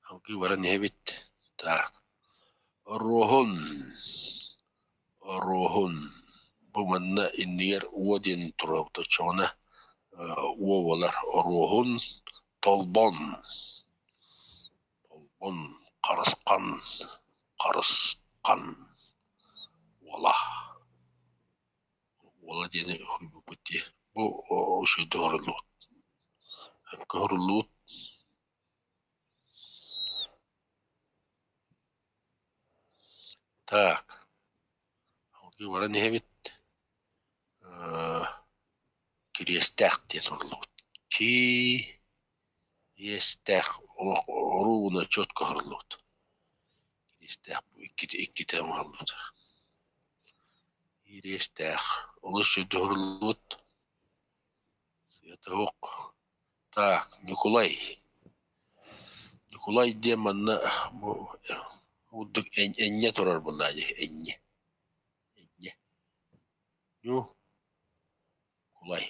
Салгыы баран иһэбит. Так. Оруоһун. Оруоһун. Бу манна иннигэр уо диэн туруорбут оччоҕуна уо буолар Оруоһун, Толбон, Толбон, Харысхан, Харысхан, Уола. Уола диэни суруйбуппут дии. Бу үчүгэйдик оҥоруллубут. Сөпкө оҥоруллубут. Так, салгыы баран иһэбит. Кириэстээх диэн суруллубут. Ки-иэстээх олох оруобуна четко суруллубут. Кириэстээх бу иккитэ иккитэ оҥоһуллубут. Кириэстээх олус сүрдэ суруллубут. Сыата суох. Так, Ньукулай. Ньукулай диэн манна бу курдук энньэ турар буоллаҕа дии, энньэ. Энньэ. Ньу Кулай.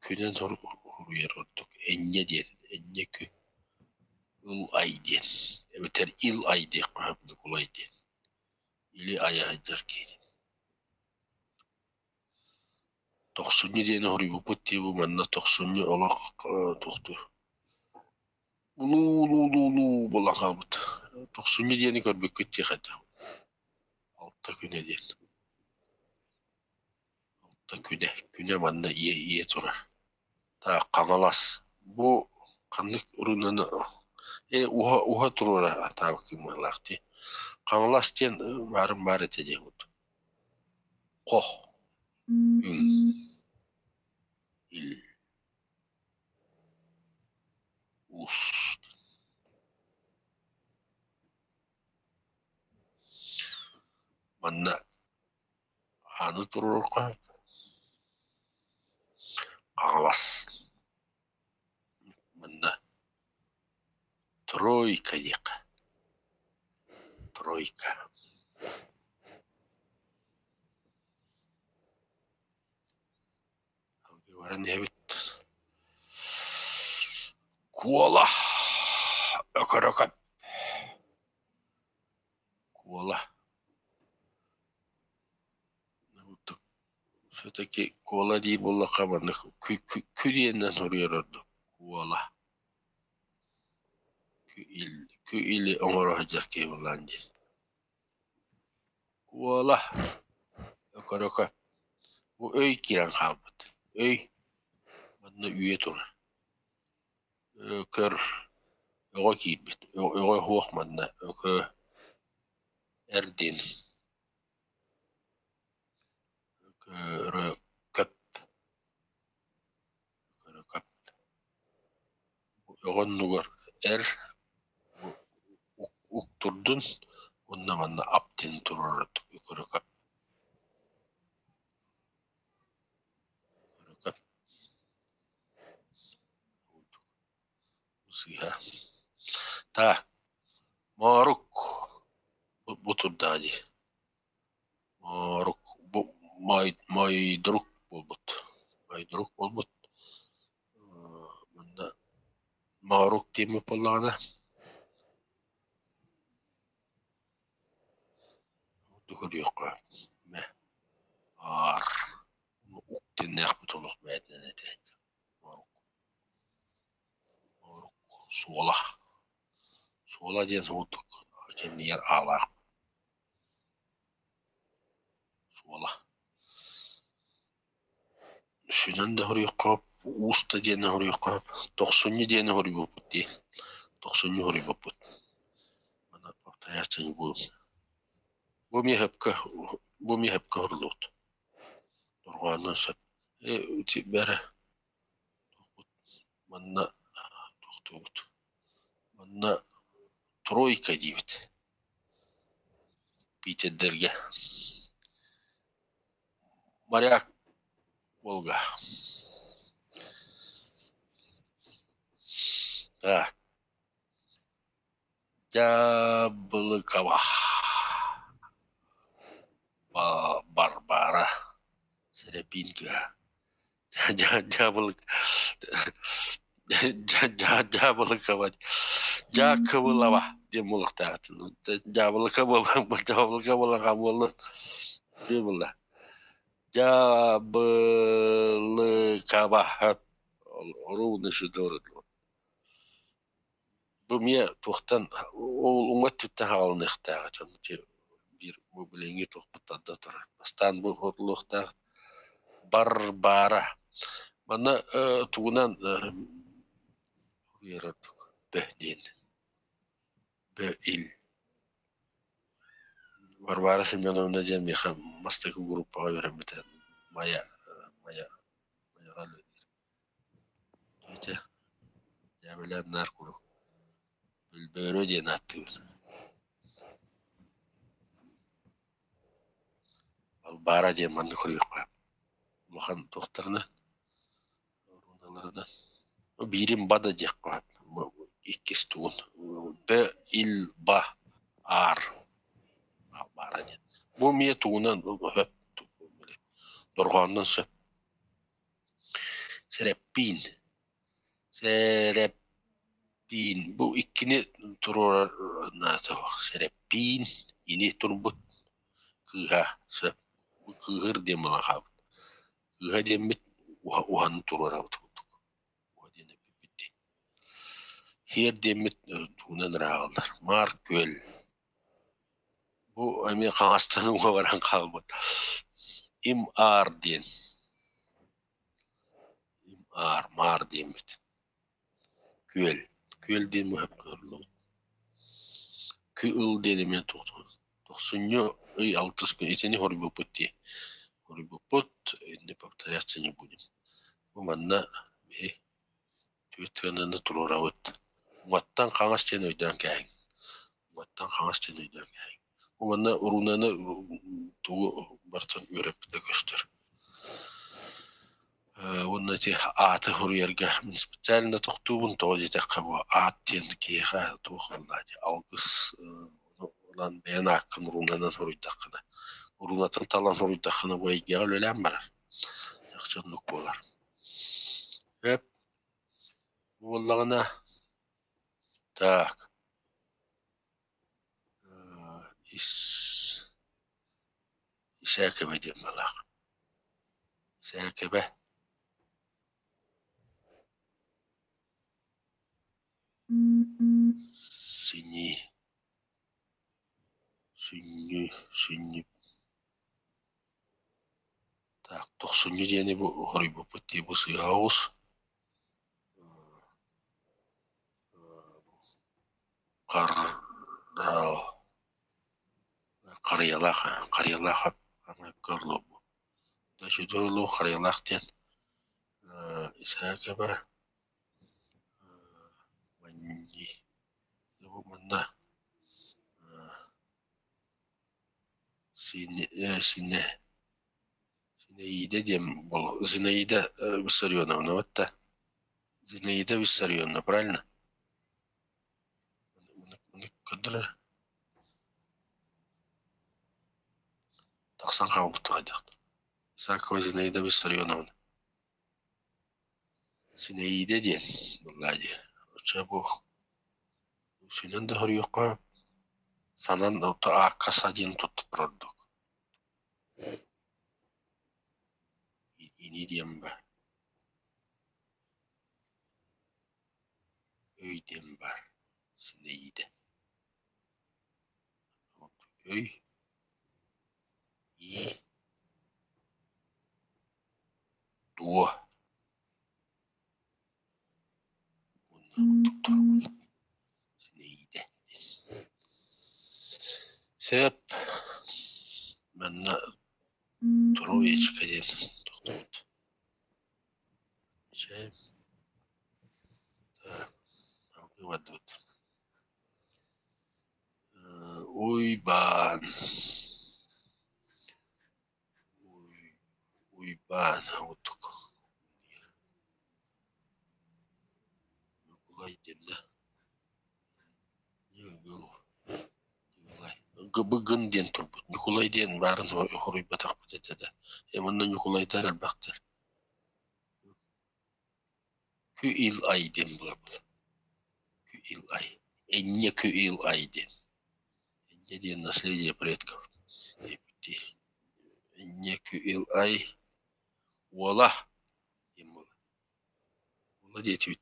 Күнэн суруйар ордук энньэ диэн, энньэ кү ыл ай диэн эбэтэр ил ай диэххэ сөп Ньукулай диэн. Или айа сылдьар киһи. Тохсунньу диэни суруйбуппут дии бу манна тохсунньу олох туохтуур улуу-улуу-улуу буолан хаалбыт. Тохсунньу диэни көрбүккүт дии хайдах. Алта күнэ диэн. Алта күнэ. Күнэ манна ийэ ийэ турар. Так, Хаҥалас. Бу ханнык рунаны э уһа уһа туруора атаабыккын быһыылаах дии. Хаҥалас диэн баарын баар этэ дии Хо үҥ ил ус Манна ааны туруорукка Хаҥалас Манна тройка диэххэ тройка Баран иһэбит Куола Өкөрөкөп Куола Все-таки куола диир буоллахха маннык кү диэнинэн суруйар ордук куола Кү или оҥоро сылдьар киһи буоллаҕын дии. Куола Өкөрөкө Бу өй киирэн хаалбыт. Өй манна үйэ турар. Өкөр өҕө киирбит. Өҕө суох манна өкө эр диэн Өкөрөкөп Өкөрөкөп Өҕө оннугар эр ук турдун уонна манна ап диэн туруорар Өкөрөкөп Өкөрөкөп Сыыһа. Так, Моорук бу турдаҕа дии. Моорук бу Моойдорук буолбут. Моойдорук буолбут. Манна Моорук диэммит буоллаҕына көрүөххэ мэ аар ук диэннээхпит олох бэйэтинэн этэ Моорук Моорук суола Суола диэн курдук кэннигэр аалаах суола Сүнэн да суруйуохха уус да диэни суруйуохха тохсунньу диэни суруйбуппут дии тохсунньу суруйбуппут Маны повторяться не будем Бу эмиэ сөпкө бу эмиэ сөпкө суруллубут Дорҕоонун сөп э ити бэрэ манна туохтуубут манна тройка диибит Питердэргэ Моряк Волга Так Дьаабылыкаба Барбара Сэрэпиин кыыһа Дьаабылык Дьаабылыкаба Дьаакыбылаба диэн буолуохтаах. Дьаабылыка буолан дьаабылыка буолла буолла. Дьаабылыкаба оруобуна сүдү Бу эмиэ туохтан ол уҥа өттүттэн хаалыныахтаах дьон биир бу билиҥҥи туохпут тарда турар. Бастаан бу уһуллуохтаах Барбара. Манна тугунан суруйар ордук Б диэн. Б ил. Варвара Семеновна диэн миэхэ бастакы группаҕа үөрэммитэ. Майа Майа Майаҕа үлэлиир. Ити дьээбэлээн наар куруук Бөлбөөрө диэн ааттыыбыт. Балбаара диэн маннык суруйуохха улахан туохтарынан оруоналарынан биирин ба да диэххэ сөп иккис тугун Б ил ба аар Балбаара диэн. Бу эмиэ тугунан сөп дорҕоонунан сөп. Сэрэппиин Сэрэппиин бу иккини туруорар наада суох Сэрэппиин ини турбут кыыһа сөп кыыһыр диэн буолан хаалбыт кыыһа диэммит уһанан туруорабыт курдук уһа диэн эппиппит дии Һиэр диэммит тугунан ырааҕаллар Маар Күөл бу эмиэ хаҥастан уҥа баран хаалбыт Им Аар диэн Аар маар диэммит Күөл Күөл диэн быһап көрүллүбүт Кү-ыл диэн эмиэ тохсунньу ый алтыс күн итини хоруйбуппут дии хоруйбуппут инде повторяться не будем бу манна биһи түөрт тыананы туруорабыт уҥаттан хаҥас диэн өйдөөн кээһиҥ уҥаттан хаҥас диэн өйдөөн кээһиҥ бу манна рунаны тугу барытын үөрэппитэ көстөр Уонна ити ааты суруйарга мин специально тохтуубун, тоҕо диэтэххэ бу аат диэн киһиэхэ туох буолла дии алгыс ылан бэйэн ааккын уруунанан суруйдаххына, уруунатын талан суруйдаххына бу эйгэҕэ үлэлээн барар. Чахчы оннук буолар. Сөп. Буоллаҕына так ис Исээкэбэ диэн быһыылаах. Сээкэбэ Синьии Сүнньү сүнньү Так, тохсунньу диэни бу хоруйбуппут дии бу сыыһа оҕус. Хар Харыйалаах Харыйалаах Харыйалаах диэн Исаакаба манна Сине Зинаида диэн Зинаида Виссарионовна вот Зинаида Виссарионовна правильно? Көрдөрөр Тахсан хаалбыт хайдах Исакова Зинаида Виссарионовна Зинаида диэн буоллаа дии Оччо бу үксүнэн да суруйуохха санан аакка са диэн туттар ордук Ини диэн баар Өй диэн баар Зинаида Өй И Дуо Зинаида Сөп манна троечка диэн тохтообут Чэ салгыы бардыбыт Уйбаан Уйбаан курдук Ньукулай диэн да Гыбыгын диэн турбут Ньукулай диэн баарын хоруйбатахпыт этэ да э уонна Ньукулайдар элбэхтэр. Кү-ил-ай диэн буолар. Кү-ил-ай. Энньэ кү-ил-ай диэн. Энньэ диэн наследие предков. Энньэ кү-ил-ай уола диэн буолар. Уола диэтибит.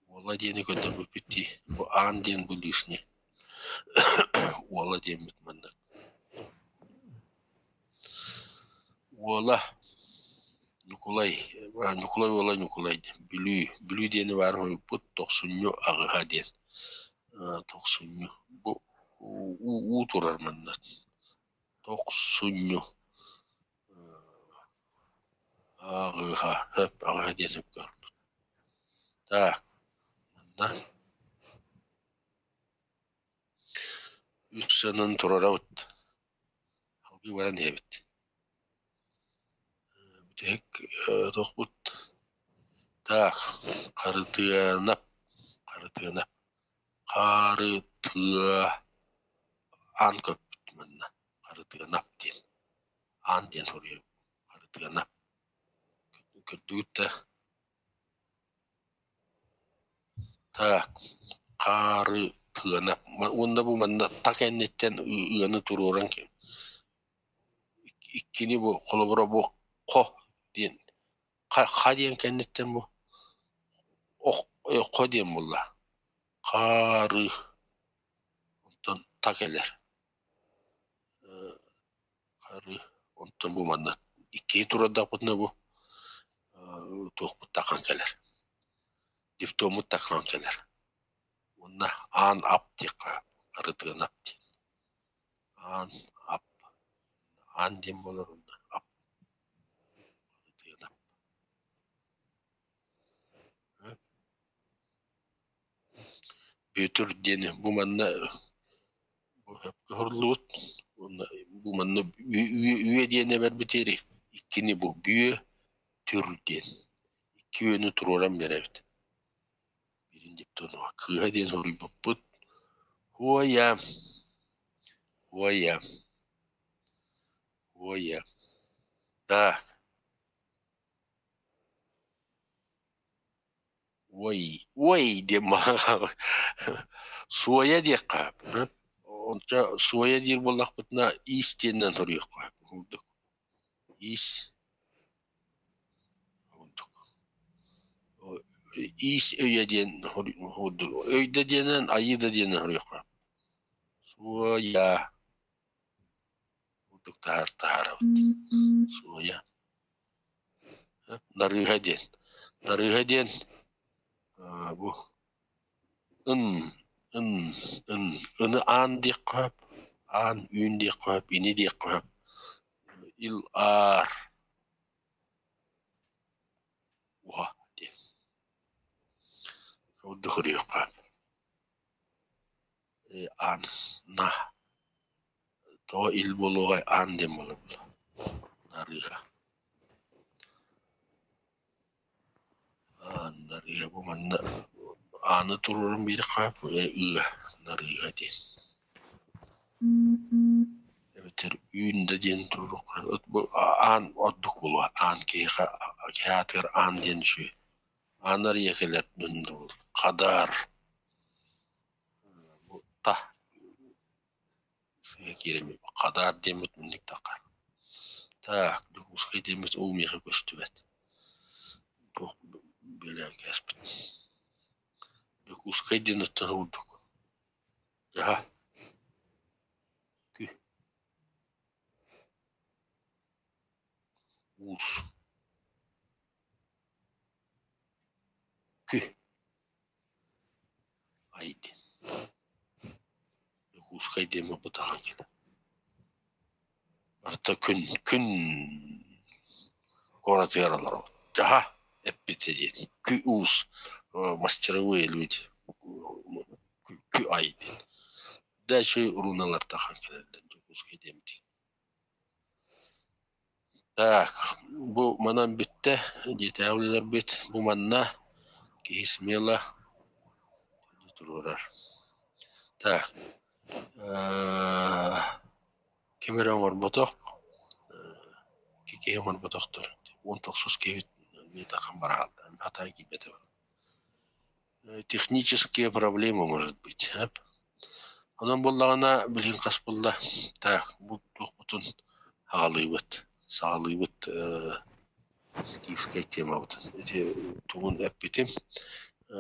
Уола диэни көрдөрбүппүт дии. Бу аан диэн бу лишний. Уола диэммит маннык. Уола Ньукулай, Ньукулай уола Ньукулай диэн. Бүлүү, Бүлүү диэни баар суруйбут тохсунньу аҕыһа диэн. Тохсунньу. Бу уу турар манна. Тохсунньу. Аҕыһа, сөп, аҕыһа диэн сөпкө оҥорбут. Так, манна үс сыанан турарабыт. Салгыы баран иһэбит. Бүтэһик туохпут так, Харытыанап, Харытыанап, Харытыа аан көппүт манна Харытыанап диэн. Аан диэн суруйабыт Харытыанап. Көрдүгүт да Так, Харытыанап. Уонна бу манна та кэнниттэн ыаны туруоран иккини бу холобура бу хо диэн ха диэн кэнниттэн бу ох хо диэн буолла. Хары онтон та кэлэр. Хары онтон бу манна иккиһи турардахпытына бу туохпут такан кэлэр. Дифтоммут такан кэлэр. Уонна аан ап диэххэ арытыан ап диэн. Аан ап аан диэн буолар уонна ап арытыан ап. Бүөтүр диэни бу манна бу сөпкө уһуруллубут уонна бу манна үө диэн эбэрбитиэри иккини бу бүө түр диэн икки үөнү туруоран биэрэбит. Биирин диптонуга кыыһа диэн суруйбуппут. Уойа, уойа, уойа. Так. Уой, уой диэн суойа диэххэ сөп. Онто суойа диир буоллахпытына иис диэнинэн суруйуохха сөп курдук. Иис курдук. Иис өйө диэн курдук. Өйдө диэнинэн айыы да диэнинэн суруйуохха сөп. Суойа курдук таһаарабыт. Суойа. Нарыыһа диэн. Нарыыһа диэн бу ын ын ын ыны аан диэххэ сөп, аан үүн диэххэ сөп, ини диэххэ сөп. Ил аар уһа диэн. Ордук өрүөххэ сөп. Аан на тоҕо ил буолуоҕай аан диэн буолар Нарыыһа Аан Нарыыһа бу манна ааны туруоран биэриэххэ ыа Нарыыһа диэн эбэтэр үүн да диэн туруоруохха бу аан ордук буолуо аан киһиэхэ киһи аатыгар аан диэн үчүгэй аан арыйа кэлэр хадаар бу та Сыыһа киирэн хадаар диэммит инник таххар. Так, Дьокуускай диэммит уу миэхэ көстүбэт. Туох бүөлээн кээспит. Дьокуускай диэн оттон курдук. Дьаһа. Кү. Уус. Кү. Ай диэн. Дьокуускай диэн буолбатаҕын кини. Барыта күн күн куоратыгар олоробут. Дьаһа эппитэ диэн. Кү-уус мастеровые люди. Кү-ай диэн. Дальше руналар тахан кэлэллэр Дьокуускай диэммит. Так, бу манан бүттэ, дьиэтээҕи үлэлэрбит. Бу манна киһи смело туруорар. Так, ким эрэ оҥорботох, киһи оҥорботохтор. 19 киһи Миэтэххин барааллар, хатаан киирбэтэ. Технические проблемы может быть. Онон буоллаҕына билигин хас буолла? Так, бу туохпутун аҕалыыбыт, саҕалыыбыт скифскэй темабытын. Ити тугун эппитим.